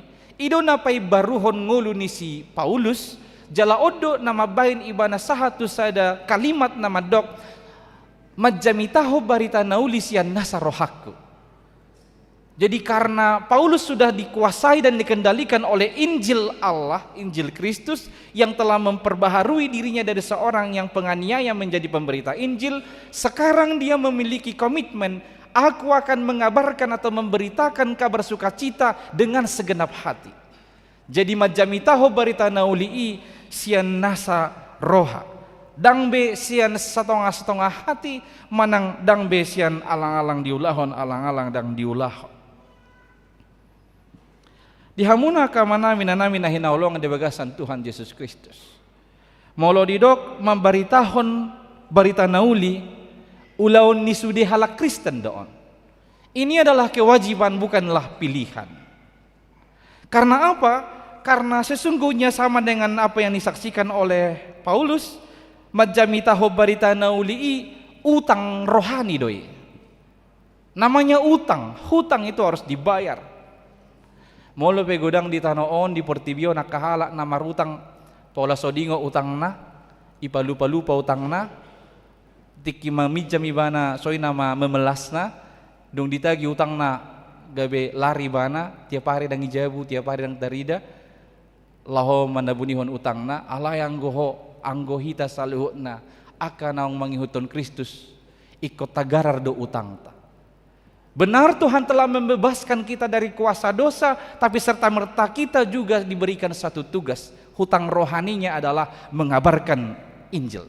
i do na paimbaruhon ngolu ni si Paulus, jala on do na mambahen ibana sahat tu sada kalimat na mandok, manjamitahon barita na uli sian nasa rohangku. Jadi, karena Paulus sudah dikuasai dan dikendalikan oleh Injil Allah, Injil Kristus, yang telah memperbaharui dirinya dari seorang yang penganiaya menjadi pemberita Injil, sekarang dia memiliki komitmen, "Aku akan mengabarkan atau memberitakan kabar sukacita dengan segenap hati." Jadi, manjamitahon barita na uli i sian nasa roha. Ndang be sian satonga-satonga hati, manang ndang be sian alang-alang diulahon, alang-alang ndang diulahon. Di hamuna angka amanami, inanami na hinaholongan di bagasan Tuhan Jesus Kristus. Molo didok mambaritahon barita na uli, ulaon ni sude halak Kristen do on. Ini adalah kewajiban, bukanlah pilihan. Karena apa? Karena sesungguhnya sama dengan apa yang disaksikan oleh Paulus, manjamitahon barita na uli i utang rohani do i. Namanya utang, hutang itu harus dibayar. Molo pe godang di tano on, di portibi on, angka halak na marutang, pola so diingot utangna, ipalupa-lupa utangna, tingki maminjam ibana, soi nama memelasna, dung ditagi utangna gabe lar ibana, tiap ari ndang ijabu, tiap ari ndang tarida, laho manabunihon utangna, alai anggo ho, anggo hita saluhutna, angka naung mangihuthon Kristus, ingkon tagarar do utangta. Benar, Tuhan telah membebaskan kita dari kuasa dosa, tapi serta-merta kita juga diberikan satu tugas. Hutang rohaninya adalah mengabarkan Injil.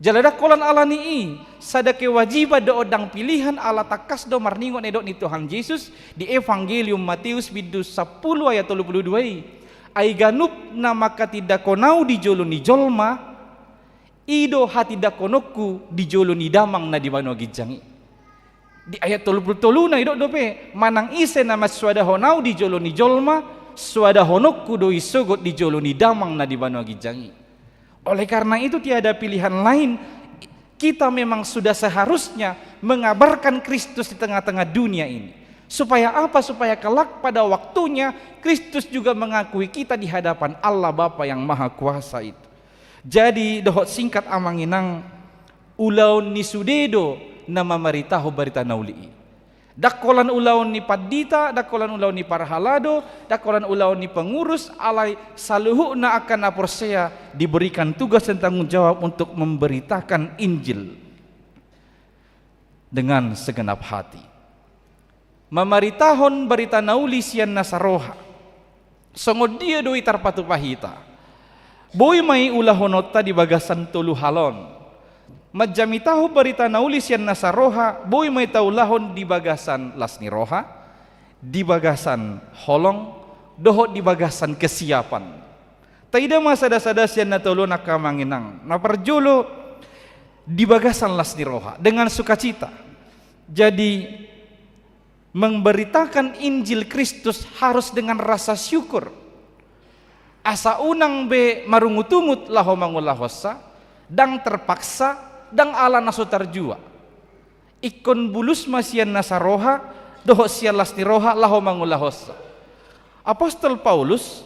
Jala ndang holan ala ni i, sada kewajiban do on, ndang pilihan, ala tangkas do marningot na nidok ni Tuhan Jesus di Evangelium Mateus bindu sampulu ayat tolu pulu dua i. Ai ganup na manghatindanghon Ahu di jolo ni jolma, i do hatindanghononku di jolo ni Damang na di banua ginjang i. Di ayat tolu pulu tolu na didok dope, manang ise na mansoadahon Ahu di jolo ni jolma, soadahononku do i sogot di jolo ni Damang na di banua ginjang i. Oleh karena itu, tiada pilihan lain, kita memang sudah seharusnya mengabarkan Kristus di tengah-tengah dunia ini. Supaya apa? Supaya kelak pada waktunya Kristus juga mengakui kita di hadapan Allah Bapa yang Maha Kuasa itu. Jadi, dohot singkat, amang inang, ulaon ni sude do na mamaritahon barita na uli i. Ndang holan ulaon ni pandita, ndang holan ulaon ni parhalado, ndang holan ulaon ni pengurus, alai saluhutna angka na porsea diberikan tugas dan tanggung jawab untuk memberitakan Injil dengan segenap hati. Mamaritahon barita na uli sian nasa roha. Songon dia do i tarpatupa hita? Boi ma i ulahononta di bagasan tolu hal on. Manjamitahon barita na uli sian nasa roha, boi ma i taulahon di bagasan las ni roha, di bagasan holong, dohot di bagasan kesiapan. Taida ma sada-sada sian na tolu on, angka amang inang. Na parjolo, di bagasan las ni roha, dengan sukacita. Jadi, memberitakan Injil Kristus harus dengan rasa syukur. Asa unang be marungut-ungut laho mangulahonsa, ndang terpaksa, ndang ala na so tarjua. Ingkon bulus ma sian nasa roha, dohot sian las ni roha laho mangulahonsa. Apostel Paulus,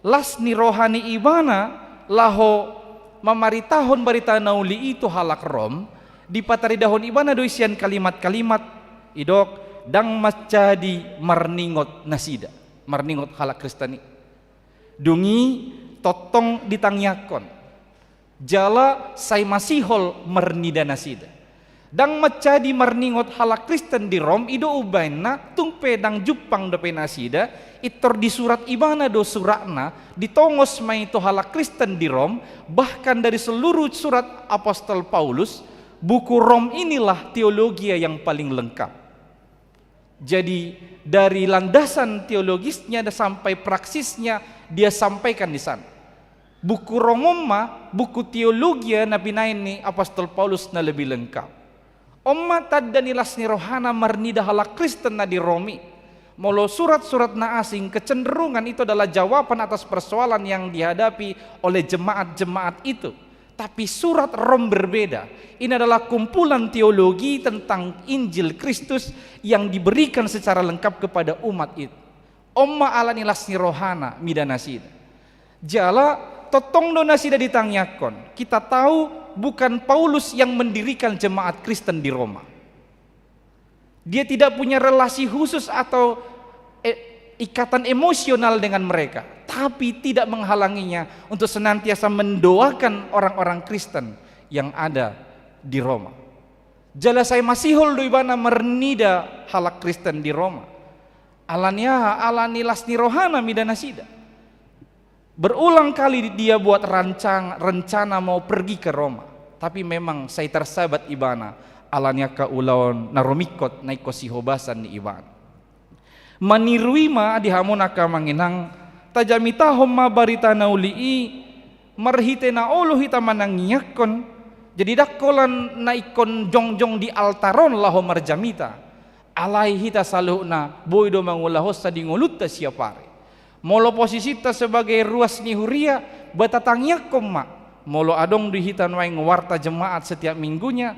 las ni roha ni ibana laho mamaritahon barita na uli i tu halak Rom, dipataridahon ibana do i sian kalimat-kalimat, idok, ndang manjadi marningot nasida, marningot halak Kristen i. Dung i tongtong ditangiangkon. Jala sai masihol marnida nasida. Ndang manjadi marningot halak Kristen di Rom i do umbahen na, tung pe ndang jumpang dope nasida, pintor disurat ibana do suratna, ditongos ma i tu halak Kristen di Rom, bahkan dari seluruh surat Apostel Paulus, buku Rom inilah teologia yang paling lengkap. Jadi, dari landasan teologisnya sampai praksisnya dia sampaikan di sana. Buku Rom on ma buku teologia na binaen ni Apostel Paulus na lebih lengkap. On ma tanda ni las ni rohana marnida halak Kristen na di Rom i. Molo surat-surat na asing, kecenderungan itu adalah jawaban atas persoalan yang dihadapi oleh jemaat-jemaat itu. Tapi surat Rom berbeda. Ini adalah kumpulan teologi tentang Injil Kristus yang diberikan secara lengkap kepada umat itu. On ma ala ni las ni rohana mida nasida. Jala tongtong do nasida ditangiangkon. Kita tahu bukan Paulus yang mendirikan jemaat Kristen di Roma. Dia tidak punya relasi khusus atau, eh, ikatan emosional dengan mereka, tapi tidak menghalanginya untuk senantiasa mendoakan orang-orang Kristen yang ada di Roma. Jala sai masihol do ibana marnida halak Kristen di Roma. Ala ni aha? Ala ni las ni rohana mida nasida. Berulang kali dia buat rancang-, rencana mau pergi ke Roma, tapi memang sai tarsabat ibana ala ni angka ulaon na rumingkot na ingkon sihobasan ni ibana. Maniru i ma di hamu angka amang inang, tajamitahon ma barita na uli i marhite na olo hita manangiangkon. Jadi ndang holan na ingkon jongjong di altar on laho marjamita. Alai hita saluhutna boi do mangulahon sa di ngolunta siap ari. Molo posisinta sebagai ruas ni huria, ba tatangiangkon ma. Molo adong di hita nuaeng warta jemaat setiap minggunya,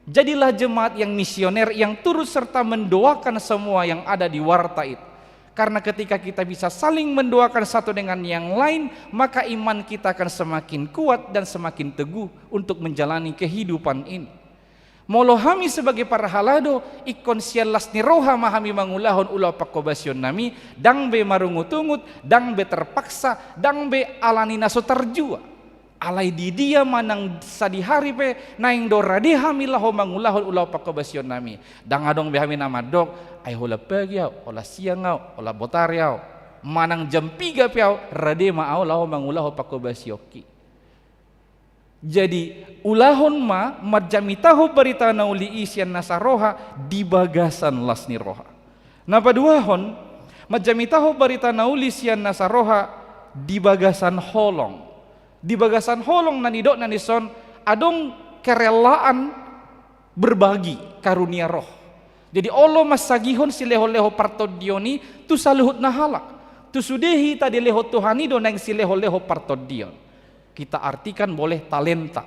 jadilah jemaat yang misioner, yang turut serta mendoakan semua yang ada di warta itu. Karena ketika kita bisa saling mendoakan satu dengan yang lain, maka iman kita akan semakin kuat dan semakin teguh untuk menjalani kehidupan ini. Molo hami sebagai parhalado, ingkon sian las ni roha ma hami mangulahon ulaon panghobasion nami, ndang be marungut-ungut, ndang be terpaksa, ndang be ala ni na so tarjua. Alai di dia manang sadihari pe, naeng do rade hami laho mangulahon ulaon panghobasion nami. Ndang adong be hami na mandok, ai holan pagi au, holan siang au, holan botari au. Manang jam piga pe au, rade ma au laho mangulahon panghobasionki. Jadi, ulahon ma marjamitahon barita na uli i sian nasa roha di bagasan las ni roha. Na paduahon, marjamitahon barita na uli sian nasa roha di bagasan holong. Di bagasan holong na nidokna dison, adong kerelaan berbagi karunia roh. Jadi olo mansagihon silehon-lehon partondion i tu saluhut na halak. Tu sude hita dilehon Tuhan i do naeng silehon-lehon partondion. Kita artikan boleh talenta.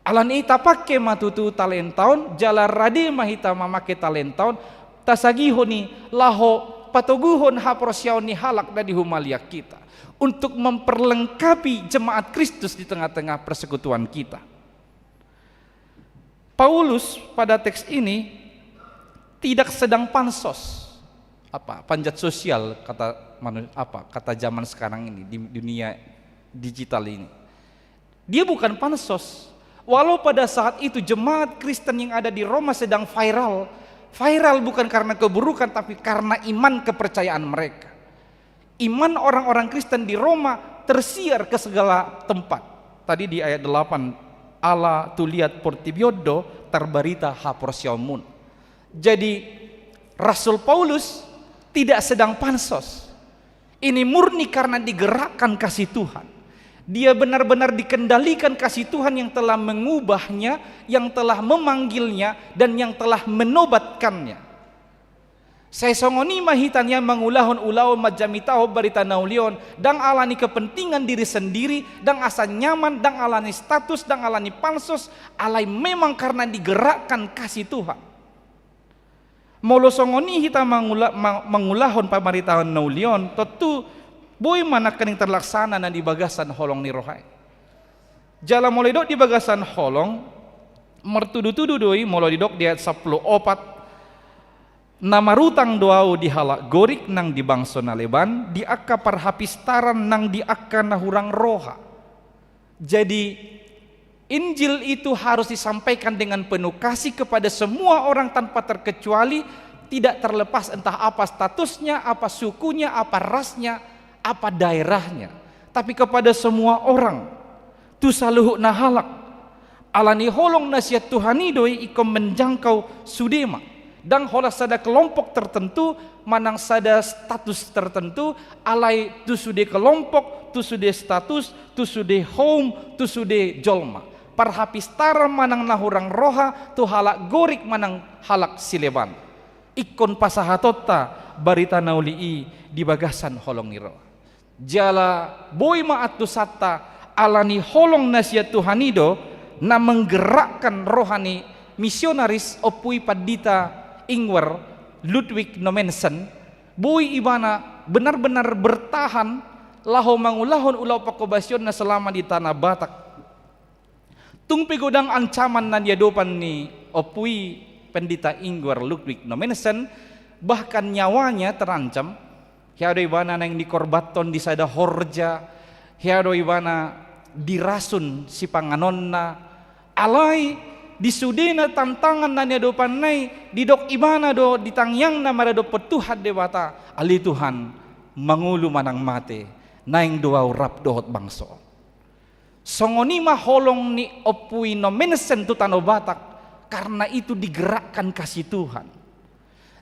Ala ni i tapangke ma tutu talenta on, jala rade ma hita mamangke talenta on, tasagihon i laho patoguhon haporseaon ni halak na di humaliang hita. Untuk memperlengkapi jemaat Kristus di tengah-tengah persekutuan kita. Paulus pada teks ini tidak sedang pansos, apa, panjat sosial, kata manu-, apa, kata zaman sekarang ini di dunia digital ini. Dia bukan pansos. Walau pada saat itu jemaat Kristen yang ada di Roma sedang viral. Viral bukan karena keburukan, tapi karena iman kepercayaan mereka. Iman orang-orang Kristen di Roma tersiar ke segala tempat. Tadi di ayat delapan, ala tu liat portibi on do tarbarita haporseaonmuna. Jadi, Rasul Paulus tidak sedang pansos. Ini murni karena digerakkan kasih Tuhan. Dia benar-benar dikendalikan kasih Tuhan yang telah mengubahnya, yang telah memanggilnya, dan yang telah menobatkannya. Sai songon i ma hita nian mangulahon ulaon manjamitahon barita na uli on, ndang ala ni kepentingan diri sendiri, ndang asa nyaman, ndang ala ni status, ndang ala ni pansos, alai memang karena digerakkan kasih Tuhan. Molo songon i hita mangula-, ma-, mangulahon pamaritaon na uli on, tontu Boi ma nangkaning terlaksana na di bagasan holong ni roha i. Jala molo didok di bagasan holong, martudu-tudu do i molo didok di ayat sampulu opat, na marutang do ahu di halak Gorik nang di bangso na leban, di angka parhapistaran nang di angka na hurang roha. Jadi, Injil itu harus disampaikan dengan penuh kasih kepada semua orang tanpa terkecuali, tidak terlepas entah apa statusnya, apa sukunya, apa rasnya, apa daerahnya, tapi kepada semua orang. Tu saluhutna halak. Alani holong na sian Tuhan i do i ingkon menjangkau sude ma. Ndang holan sada kelompok tertentu, manang sada status tertentu, alai tu sude kelompok, tu sude status, tu sude houm, tu sude jolma. Parhapistaran manang na hurang roha, tu halak Gorik manang halak sileban. Ingkon pasahatonta barita na uli i di bagasan holong ni roha. Jala boi ma antusanta, alani holong na sian Tuhan i do na menggerakkan roha ni misionaris, Ompu i Pandita Ingwer Ludwig Nommensen, boi ibana benar-benar bertahan laho mangulahon ulaon pangkobasionna selama di Tanah Batak. Tung pe godang ancaman na niadopan ni Ompu i Pandita Ingwer Ludwig Nommensen, bahkan nyawanya terancam. Hea do ibana naeng dikorbanhon di sada horja, hea do ibana dirasun sipanganonna. Alai di sudena tantangan na niadopanna i, didok ibana do di tangiangna maradophon Tuhan Debata, "Ale Tuhan, mangolu manang mate, naeng do ahu rap dohot bangso." Songon i ma holong ni Ompu i Nommensen tu Tano Batak, karena itu digerakkan kasih Tuhan.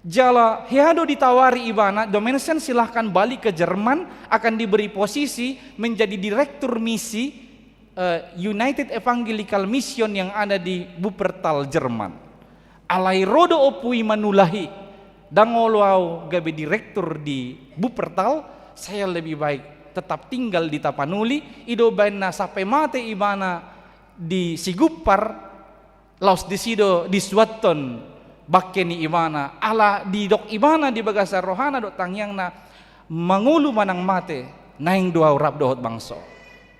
Jala hea do ditawari ibana, Nommensen silahkan balik ke Jerman, akan diberi posisi menjadi direktur misi, eh, United Evangelical Mission yang ada di Wuppertal, Jerman. Alai ro do Ompu i manulahi, "Ndang olo ahu gabe direktur di Wuppertal, saya lebih baik tetap tinggal di Tapanuli." I do baen na sampe mate ibana di Sigumpar, laos disi do disuanhon bangke ni ibana, ala didok ibana di bagasan rohana dohot tangiangna, "Mangolu manang mate, naeng do ahu rap dohot bangso."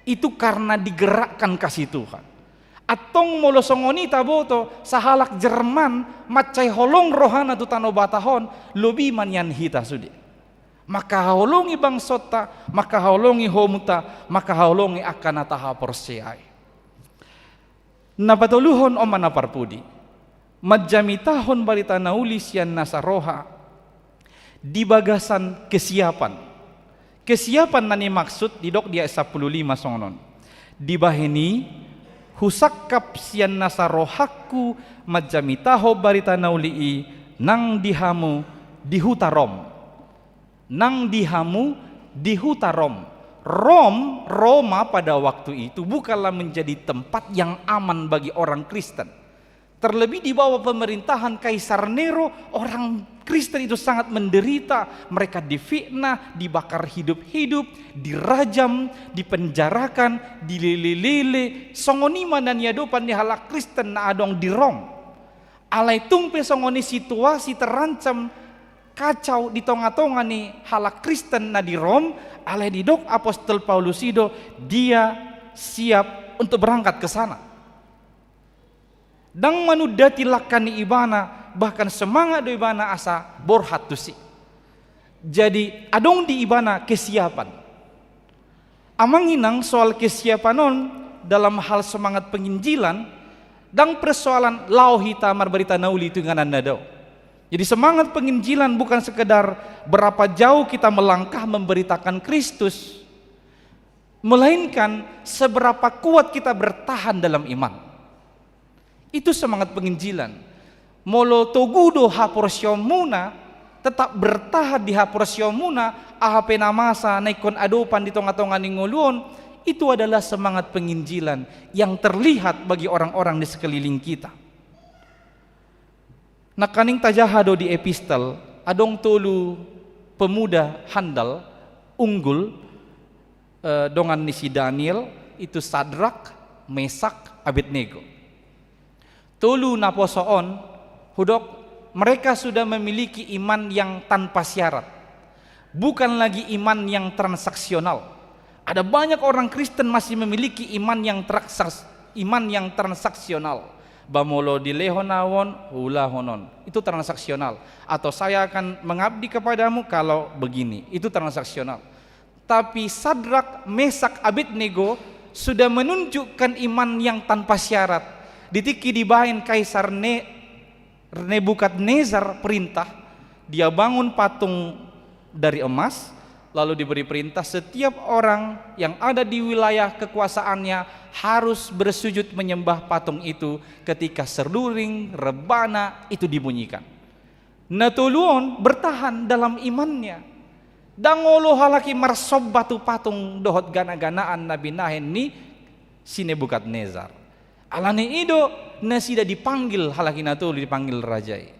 Itu karena digerakkan kasih Tuhan. Antong molo songon i taboto, sahalak Jerman mansai holong rohana tu Tano Batak on, lobi ma nian hita sude. Mangkaholongi bangsonta, mangkaholongi houmunta, mangkaholongi angka na tahaporseai. Na patoluhon, on ma na parpudi, manjamitahon barita na uli sian nasa roha di bagasan kesiapan. Kesiapan na nimaksud didok di ayat sampulu lima songon on, "Dibahen i husangkap sian nasa rohangku manjamitahon barita na uli i nang di hamu di huta Rom." Nang di hamu di huta Rom. Rom, Roma pada waktu itu bukanlah menjadi tempat yang aman bagi orang Kristen. Terlebih di bawah pemerintahan Kaisar Nero, orang Kristen itu sangat menderita. Mereka difitnah, dibakar hidup-hidup, dirajam, dipenjarakan, dilele-lele. Songon i ma na niadopan ni halak Kristen na adong di Rom. Alai tung pe songon i situasi terancam, kacau di tonga-tonga ni halak Kristen na di Rom, alai didok apostel Paulus i do, "Dia siap untuk berangkat ke sana." Ndang manundati langka ni ibana, bahkan semangat do ibana asa borhat tusi. Jadi, adong di ibana kesiapan. Amang inang, soal kesiapan on dalam hal semangat penginjilan, ndang persoalan laho hita marbarita na uli tu ingananna, dao. Jadi, semangat penginjilan bukan sekedar berapa jauh kita melangkah memberitakan Kristus, melainkan seberapa kuat kita bertahan dalam iman. Itu semangat penginjilan. Molo togu do haporseaonmuna, tetap bertahan di haporseaonmuna, aha pe na masa na ingkon adopan di tonga-tonga ni ngolu on, itu adalah semangat penginjilan yang terlihat bagi orang-orang di sekeliling kita. Nangkaning tajaha do di epistel, adong tolu pemuda handal, unggul, eh, dongan ni si Daniel, itu Sadrak, Mesak, Abednego. Tolu naposo on, hudok, mereka sudah memiliki iman yang tanpa syarat. Bukan lagi iman yang transaksional. Ada banyak orang Kristen masih memiliki iman yang transaks-, iman yang transaksional. Ba molo dilehon ahu on, huulahon on. Itu transaksional. Atau saya akan mengabdi kepadamu kalau begini. Itu transaksional. Tapi Sadrak, Mesak, Abednego sudah menunjukkan iman yang tanpa syarat. Di tingki dibaen Kaisar Ne-, Nebukadnezar perintah, dia bangun patung dari emas, lalu diberi perintah setiap orang yang ada di wilayah kekuasaannya harus bersujud menyembah patung itu ketika seruling rebana itu dibunyikan. Na tolu on bertahan dalam imannya. Ndang olo halak i marsomba tu patung dohot gana-ganaan na binahen ni si Nebukadnezar. Alani i do nasida dipanggil, halak i na tolu dipanggil raja i.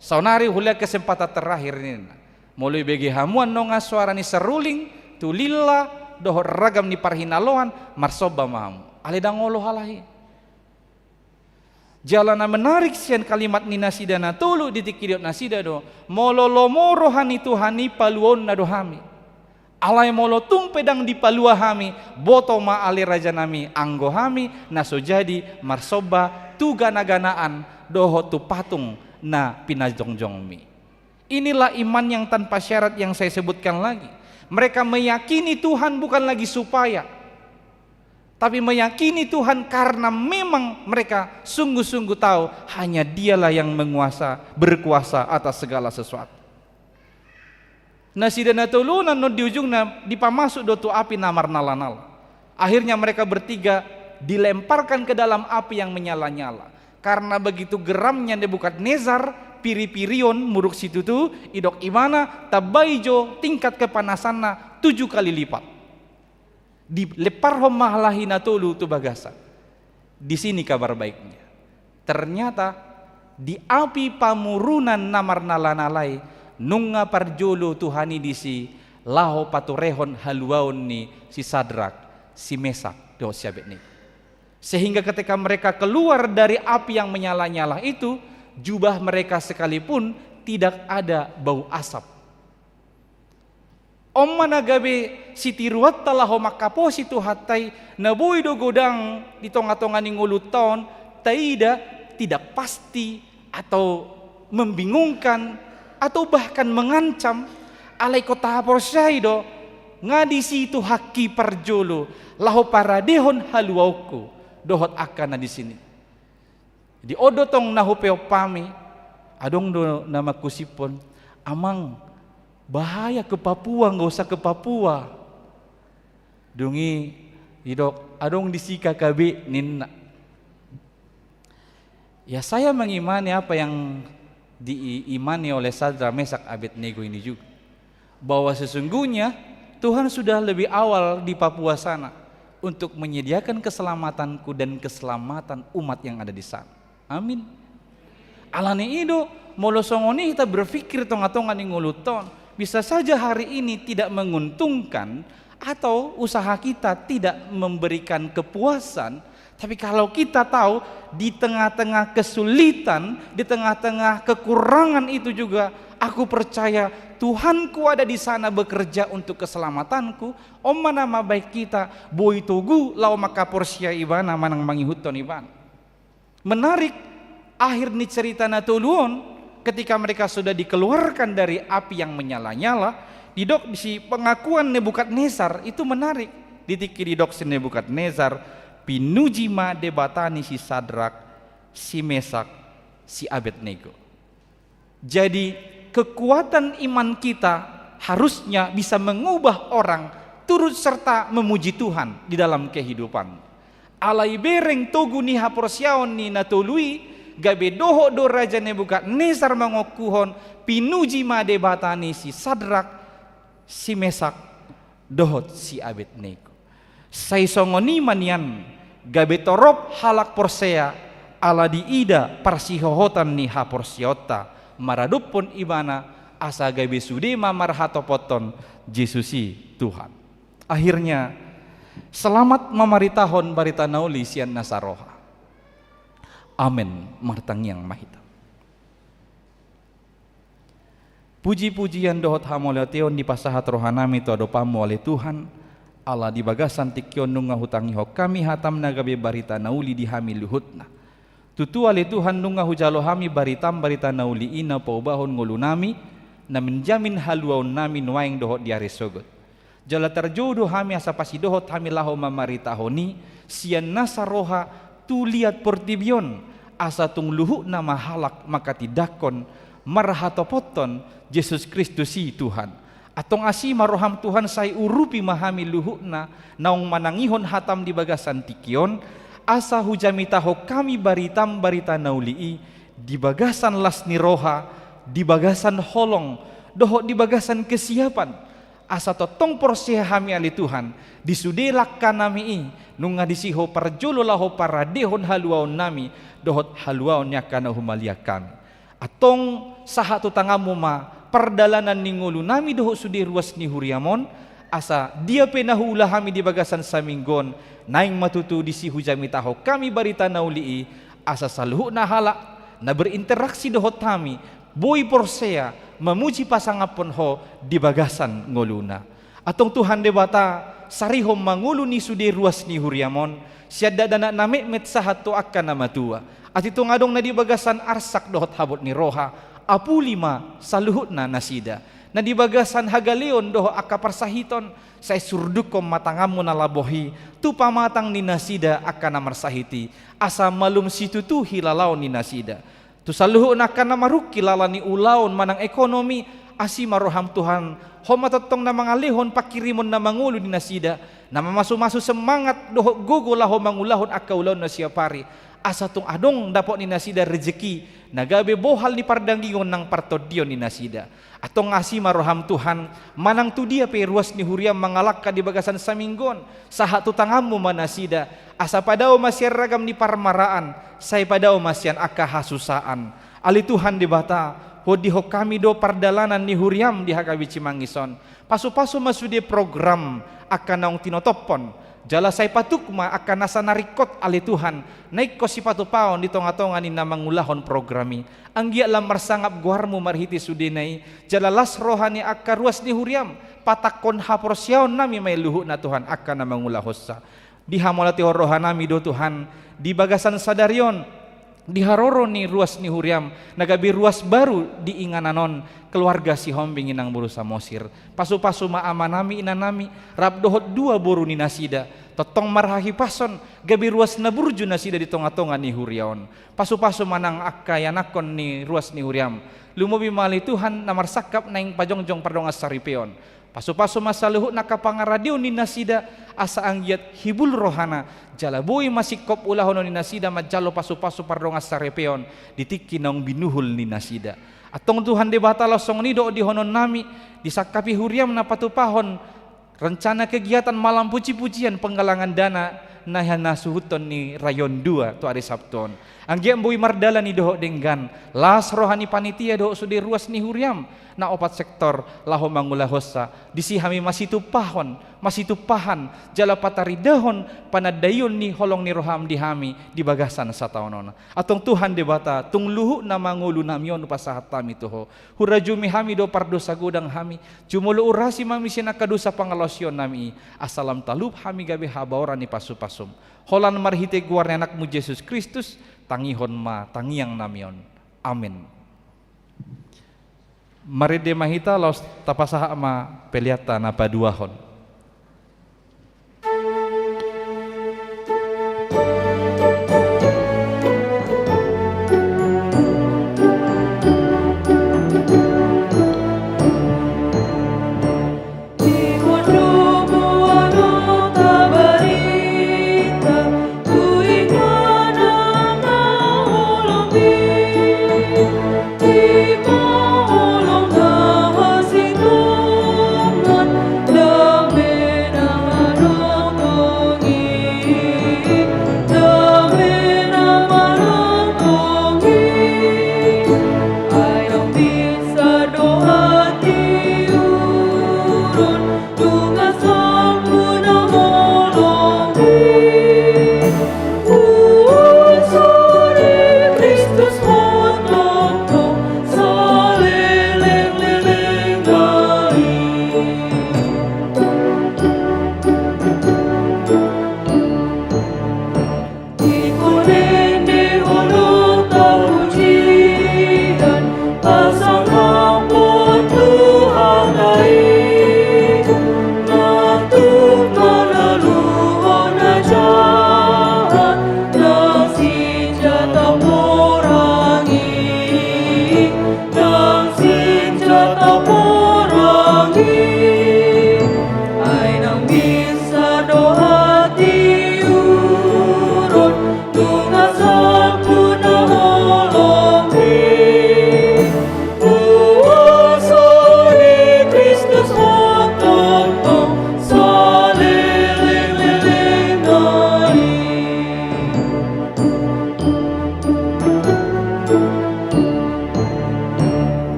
Saonari hulehon kesempatan terakhir ninna. Molo ibege hamu annon nunga suara ni seruling, tulila, dohot ragam ni parhinaloan, marsomba ma hamu. Alai ndang olo halak i. Jala na menarik sian kalimat ni nasida na tolu, di tingki didok nasida do, molo lomo roha ni Tuhan i, paluaonna do hami. Alai molo tung pe ndang dipalua hami, boto ma ale rajanami, anggo hami na so jadi marsomba tu gana-ganaan dohot tu patung na pinajongjongmi. Inilah iman yang tanpa syarat yang saya sebutkan lagi. Mereka meyakini Tuhan bukan lagi supaya, tapi meyakini Tuhan karena memang mereka sungguh-sungguh tahu hanya Dialah yang menguasa, berkuasa atas segala sesuatu. Nasida na tolu on annon di ujungna dipamasuk do tu api na marnala-nala. Akhirnya mereka bertiga dilemparkan ke dalam api yang menyala-nyala. Karena begitu geramnya Nebukadnezar, piri-pirion, muruk situtu, didok ibana, tambai jo tingkat kepanasanna tujuh kali lipat. Dilemparhon ma halak i na tolu tu bagasan. Di sini kabar baiknya. Ternyata di api pamurunan na marnala-nala i, nunga parjolo Tuhan i disi laho paturehon haluaon ni si Sadrak, si Mesak, dohot si Abednego. Sehingga ketika mereka keluar dari api yang menyala-nyala itu, jubah mereka sekalipun tidak ada bau asap. On ma na gabe sitiruanta laho mangkaposi Tuhanta i, na boi do godang di tonga-tonga ni ngolunta on, taida tidak pasti atau membingungkan atau bahkan mengancam, alai ingkon tahaporseai do, nga disi Tuhanki parjolo, laho paradehon haluaonku, dohot angka na disi. Di on do tong na hupeop hami, adong do na mangkusiphon, amang, bahaya ke Papua, nggak usah ke Papua. Dung i didok, adong disi K K B ninna. Ya, saya mengimani apa yang diimani oleh Sadrak, Mesak, Abednego ini juga. Bahwa sesungguhnya Tuhan sudah lebih awal di Papua sana untuk menyediakan keselamatanku dan keselamatan umat yang ada di sana. Amin. Alani i do, molo songon i hita berpikir tonga-tonga ni ngolunta on, bisa saja hari ini tidak menguntungkan atau usaha kita tidak memberikan kepuasan, tapi kalau kita tahu di tengah-tengah kesulitan, di tengah-tengah kekurangan itu juga, aku percaya Tuhanku ada di sana bekerja untuk keselamatanku. On ma na mambahen hita boi togu laho mangkaporseai Ibana manang mangihuthon Ibana. Menarik, akhir ni cerita na tolu on, ketika mereka sudah dikeluarkan dari api yang menyala-nyala, didok di si pengakuan Nebukadnezar itu menarik. Di tingki didok si Nebukadnezar, pinuji ma Debata ni si Sadrak, si Mesak, si Abednego. Jadi, kekuatan iman kita harusnya bisa mengubah orang turut serta memuji Tuhan di dalam kehidupan. Alai bereng togu ni haporseaon ni na tolu i, gabe dohot do Raja Nebukadnezar mangokuhon, pinuji ma Debata ni si Sadrak, si Mesak, dohot si Abednego. Sai songon i ma nian, gabe torop halak porsea, ala diida parsihohotan ni haporseaonta maradophon Ibana, asa gabe sude ma marhatopothon Jesus i Tuhan. Akhirnya, selamat mamaritahon barita na uli sian nasa roha. Amen. Martangiang ma hita. Puji-pujian dohot hamauliateon dipasahat rohanami tu adopanMu ale Tuhan, ala di bagasan tingki on nunga hutangihon hami hatam na gabe barita na uli di hami luhutna. Tutu ale Tuhan nunga hujalo hami baritam barita na uli i na paubahon ngolunami, na menjamin haluaonnami nuaeng dohot di ari sogot. Jala tarjou do hami asa pasidohot hami laho mamaritahon i, sian nasa roha tu liat portibi on, asa tung luhutna ma halak manghatindanghon, marhatopothon Jesus Kristus i Tuhan. Antong asi ma roham Tuhan sai urupi ma hami luhutna, naung manangihon hatam di bagasan tingki on, asa hujamitahon hami baritam barita na uli i, di bagasan las ni roha, di bagasan holong, dohot di bagasan kesiapan. Asa tongtong porsea hami ale Tuhan, di sude langkanami i, nunga disi Ho parjolo laho paradehon haluaonnami, dohot haluaon ni angka na humaliang hami. Antong sahat tu tanganMu ma, pardalanan ni ngolunami dohot sude ruas ni huriaM on, asa dia pe na huula hami di bagasan saminggu on, naeng ma tutu disi hujamitahon hami barita na uli i, asa saluhutna halak, na berinteraksi dohot hami, boi porsea, mamuji pasangaphon Ho di bagasan ngoluna. Antong Tuhan Debata, sarihon ma ngolu ni sude ruas ni huriaM on, sian dakdanak na metmet sahat tu angka na matua. Atik tung adong na di bagasan arsak dohot habot ni roha, apuli ma saluhutna nasida. Na di bagasan hagaleon dohot angka parsahiton, sai surdukhon ma tanganMu na laboh i, tu pamatang ni nasida angka na marsahit i, asa malum situtu hilalaon ni nasida. Tu saluhutna angka na marungkil ala ni ulaon manang ekonomi, asi ma roham Tuhan, Ho ma tongtong na mangalehon pangkirimon na mangolu ni nasida, na mamasumasu semangat dohot gogo laho mangulahon angka ulaon na siap ari, asa tung adong dapot ni nasida rejeki, na gabe bohal ni pardagingon nang partondion ni nasida. Antong asi ma roham Tuhan, manang tu dia pe ruas ni huriaM mangalangka di bagasan saminggu on, sahat tu tanganMu ma nasida, asa padao ma sian ragam ni parmaraan, sai padao ma sian angka hasusaan. Ale Tuhan Debata, hudihon hami do pardalanan ni huriaM di HKBP Cimanggis on. Pasupasu ma sude program angka naung tinotophon. Jala sai patuk ma angka nasa na ringkot ale Tuhan, na ingkon sipatupaon di tongatonga ni na mangulahon program i. Anggiat lam marsangap goarMu marhite sudena i, jala las roha ni angka ruas ni huriaM, patakkon haporseaonnami ma i luhutna Tuhan angka na mangulahonsa. Dihamauliatehon rohanami do Tuhan, di bagasan sadari on, di haroro ni ruas ni huriaM, na gabe ruas baru di inganan on, keluarga Sihombing Inang Boru Samosir. Pasupasu ma amanami inanami, rap dohot dua boru ni nasida, tongtong marhahipason, gabe ruas na burju nasida di tongatonga ni huria on. Pasupasu ma nang angka ianakhon ni ruas ni huriaM. Lumobi ma ale Tuhan na marsangkap naeng pajongjong pardongan saripeon. Pasupasu ma saluhutna angka pangaradeon ni nasida, asa anggiat hibul rohana, jala boi ma singkop ulahonon ni nasida manjalo pasupasu pardongan saripeon di tingki naung binuhul ni nasida. Antong Tuhan Debata, laos songon i do dihononnami, disangkapi huriaM na patupahon rencana kegiatan malam puji-pujian penggalangan dana na hasuhuton ni Rayon Dua tu ari Sabtu on. Anggiat boi mardalan i dohot denggan, las roha ni panitia dohot sude ruas ni huriaM, na opat sektor laho mangulahonsa, disi hami masitumpahon, masitumpahan, jala pataridahon panandaion ni holong ni rohaM di hami di bagasan sataon on. Antong Tuhan Debata, tung luhutna ma ngolunami on hupasahat hami tu Ho. Hurajumi hami do pardosa godang hami, jumolo urasi ma hami sian angka dosa pangalaosionnami i, asa lam talup hami gabe habaoran ni pasupasuM. Holan marhite goar ni AnakMu Jesus Kristus, tangihon ma tangiangnami on. Amen. Marende ma hita laos tapasahat ma peleanta na paduahon.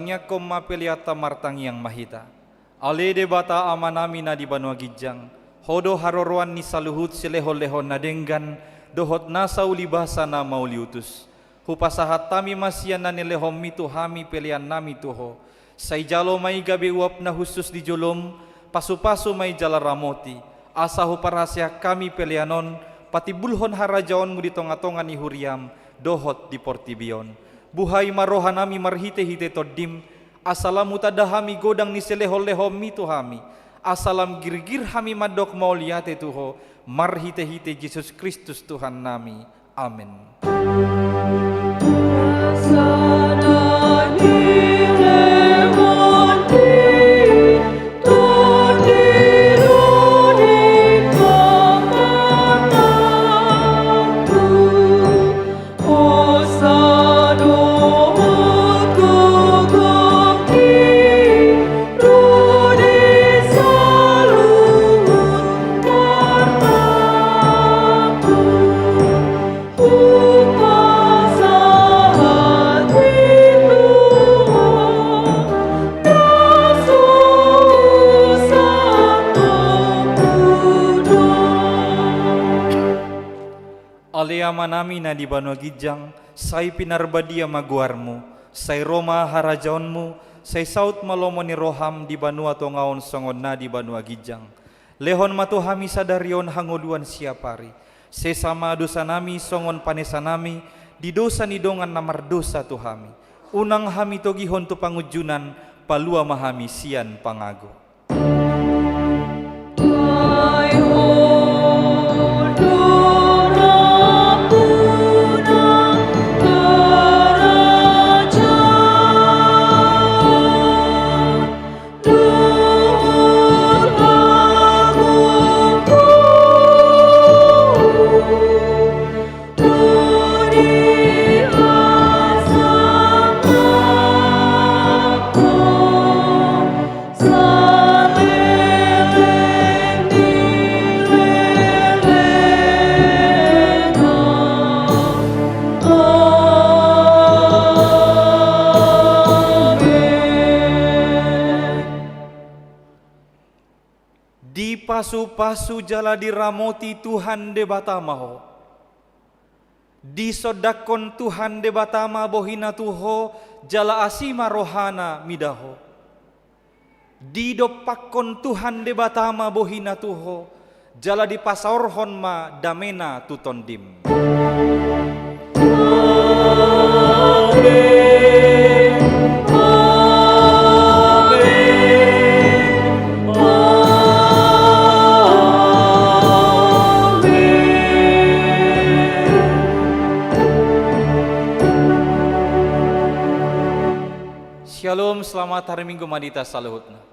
Tangiangkon ma peleanta, martangiang ma hita. Ale Debata Amanami na di banua ginjang, Ho do haroroan ni saluhut silehonlehon na denggan dohot nasa ulibasa na mauliutus. Hupasahat hami ma sian na nilehonMi tu hami peleannami tu Ho. Sai jalo ma i gabe uap na hushus di jolom, pasupasu ma i jala ramoti, asa huparhaseang hami pelean on patimbulhon harajaonMu di tongatonga ni huriaM dohot di portibi on. Buhai ma rohanami marhitehite TondiM, asa lam hutanda hami godang ni silehonlehonMi tu hami, asa lam girgir hami mandok mauliate tu Ho, marhitehite Jesus Kristus Tuhannami. Amen. Ale Amanami na di banua ginjang, sai pinarbadia ma goarMu, sai ro ma harajaonMu, sai saut ma lomo ni rohaM di banua tonga on songon na di banua ginjang. Lehon ma tu hami sadari on hangoluan siapari. Sesa ma dosanami songon panesanami di dosa ni dongan na mardosa tu hami. Unang hami togihon tu pangunjunan, palua ma hami sian pangago. Dipasupasu jala diramoti Tuhan Debata ma ho. Disondangkon Tuhan Debata ma bohiNa tu ho, jala asi ma rohaNa mida ho. Didompakkon Tuhan Debata ma bohiNa tu ho, jala dipasaorhon ma dameNa tu tondim. Amen. Amen. Amen. Syalom, selamat hari Minggu ma di hita saluhutna.